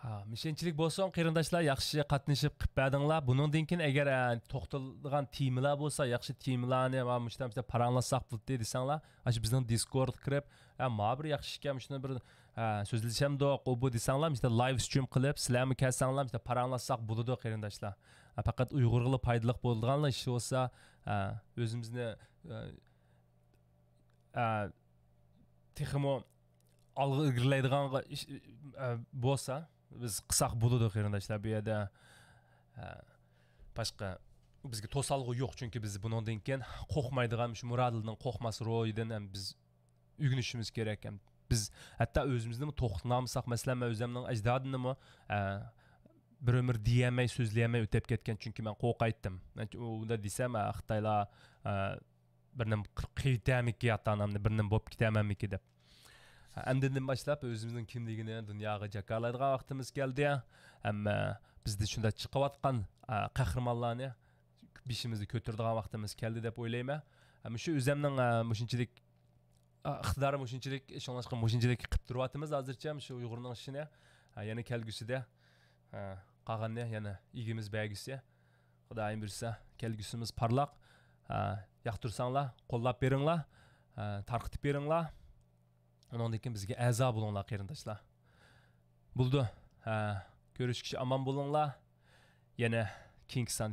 مۇشۇنچىلىك بولسۇن، قېرىنداشلار، ياخشى قاتنىشىپ قىلىپ بەردىڭلار. بۇنىڭدىن كېيىن ئەگەر توختىلىدىغان تېمىلار بولسا، ياخشى تېمىلارنى مۇشۇنداق پاراڭلاشساق بولدى دېسەڭلار، ئاشۇ بىزنىڭ دىسكوردقا كىرىپ، مانا بىر ياخشى ئىكەن، شۇنى بىر سۆزلىشەمدۇق ئۇ بۇ دېسەڭلار، مۇشۇنداق لايف سترىم قىلىپ سىلەرمۇ كەلسەڭلار، مۇشۇنداق پاراڭلاشساق بولىدۇ، قېرىنداشلار. پەقەت ئۇيغۇرغىلا پايدىلىق بولىدىغان ئىش بولسا، ئۆزىمىزنى تېخىمۇ ئالغا ئىلگىرىلەيدىغان بولسا، بىز قىلساق بولىدۇ، قېرىنداشلار. بۇ يەردە باشقا بىزگە توسالغۇ يوق، چۈنكى بىز بۇنىڭدىن كېيىن قورقمايدىغان، شۇ مۇرادىلنىڭ قورقماس روھىدىن ھەم بىز ئۆگىنىشىمىز كېرەك. ھەم بىز ھەتتا ئۆزىمىزنىمۇ توختىتالمىساق، مەسىلەن، مەن ئۆزۈمنىڭ ئەجدادىمنىمۇ بىر ئۆمۈر دېيەلمەي، سۆزلىيەلمەي ئۆتۈپ كەتكەن، چۈنكى مەن قورقايتتىم. ئۇندا دېسەم، خىتايلار بىر نېمە قىلىپ كېتەرمىكى، ئاتا ئانامنى بىر نېمە بولۇپ كېتەرمەنمىكى دەپ. ئەمدىدىن باشلاپ ئۆزىمىزنىڭ كىملىكىنى دۇنياغا جاكارلايدىغان ۋاقتىمىز كەلدى. ھەممە بىزدە شۇنداق چىقىۋاتقان قەھرىمانلارنى بېشىمىزدا كۆتۈرىدىغان ۋاقتىمىز كەلدى دەپ ئويلايمەن. مۇشۇ ئۆزەمنىڭ مۇشۇنچىلىك ئىقتىدارى مۇشۇنچىلىك، شۇڭلاشقا مۇشۇنچىلىك قىلىپ تۇرۇۋاتىمىز ھازىرچە مۇشۇ ئۇيغۇرنىڭ ئىشىنى. يەنە كەلگۈسىدە قالغاننى يەنە ئىگىمىز بەرگۈسى، خۇدايىم بۇيرۇسا، كەلگۈسىمىز پارلاق. ياقتۇرساڭلار، قوللاپ بېرىڭلار، تارقىتىپ بېرىڭلار. ئۇنىڭدىن كېيىن بىزگە ئەزا بولۇڭلار، قېرىنداشلار. بولدى. كۆرۈشكىچە ئامان بولۇڭلار. يەنە كېيىنكى سان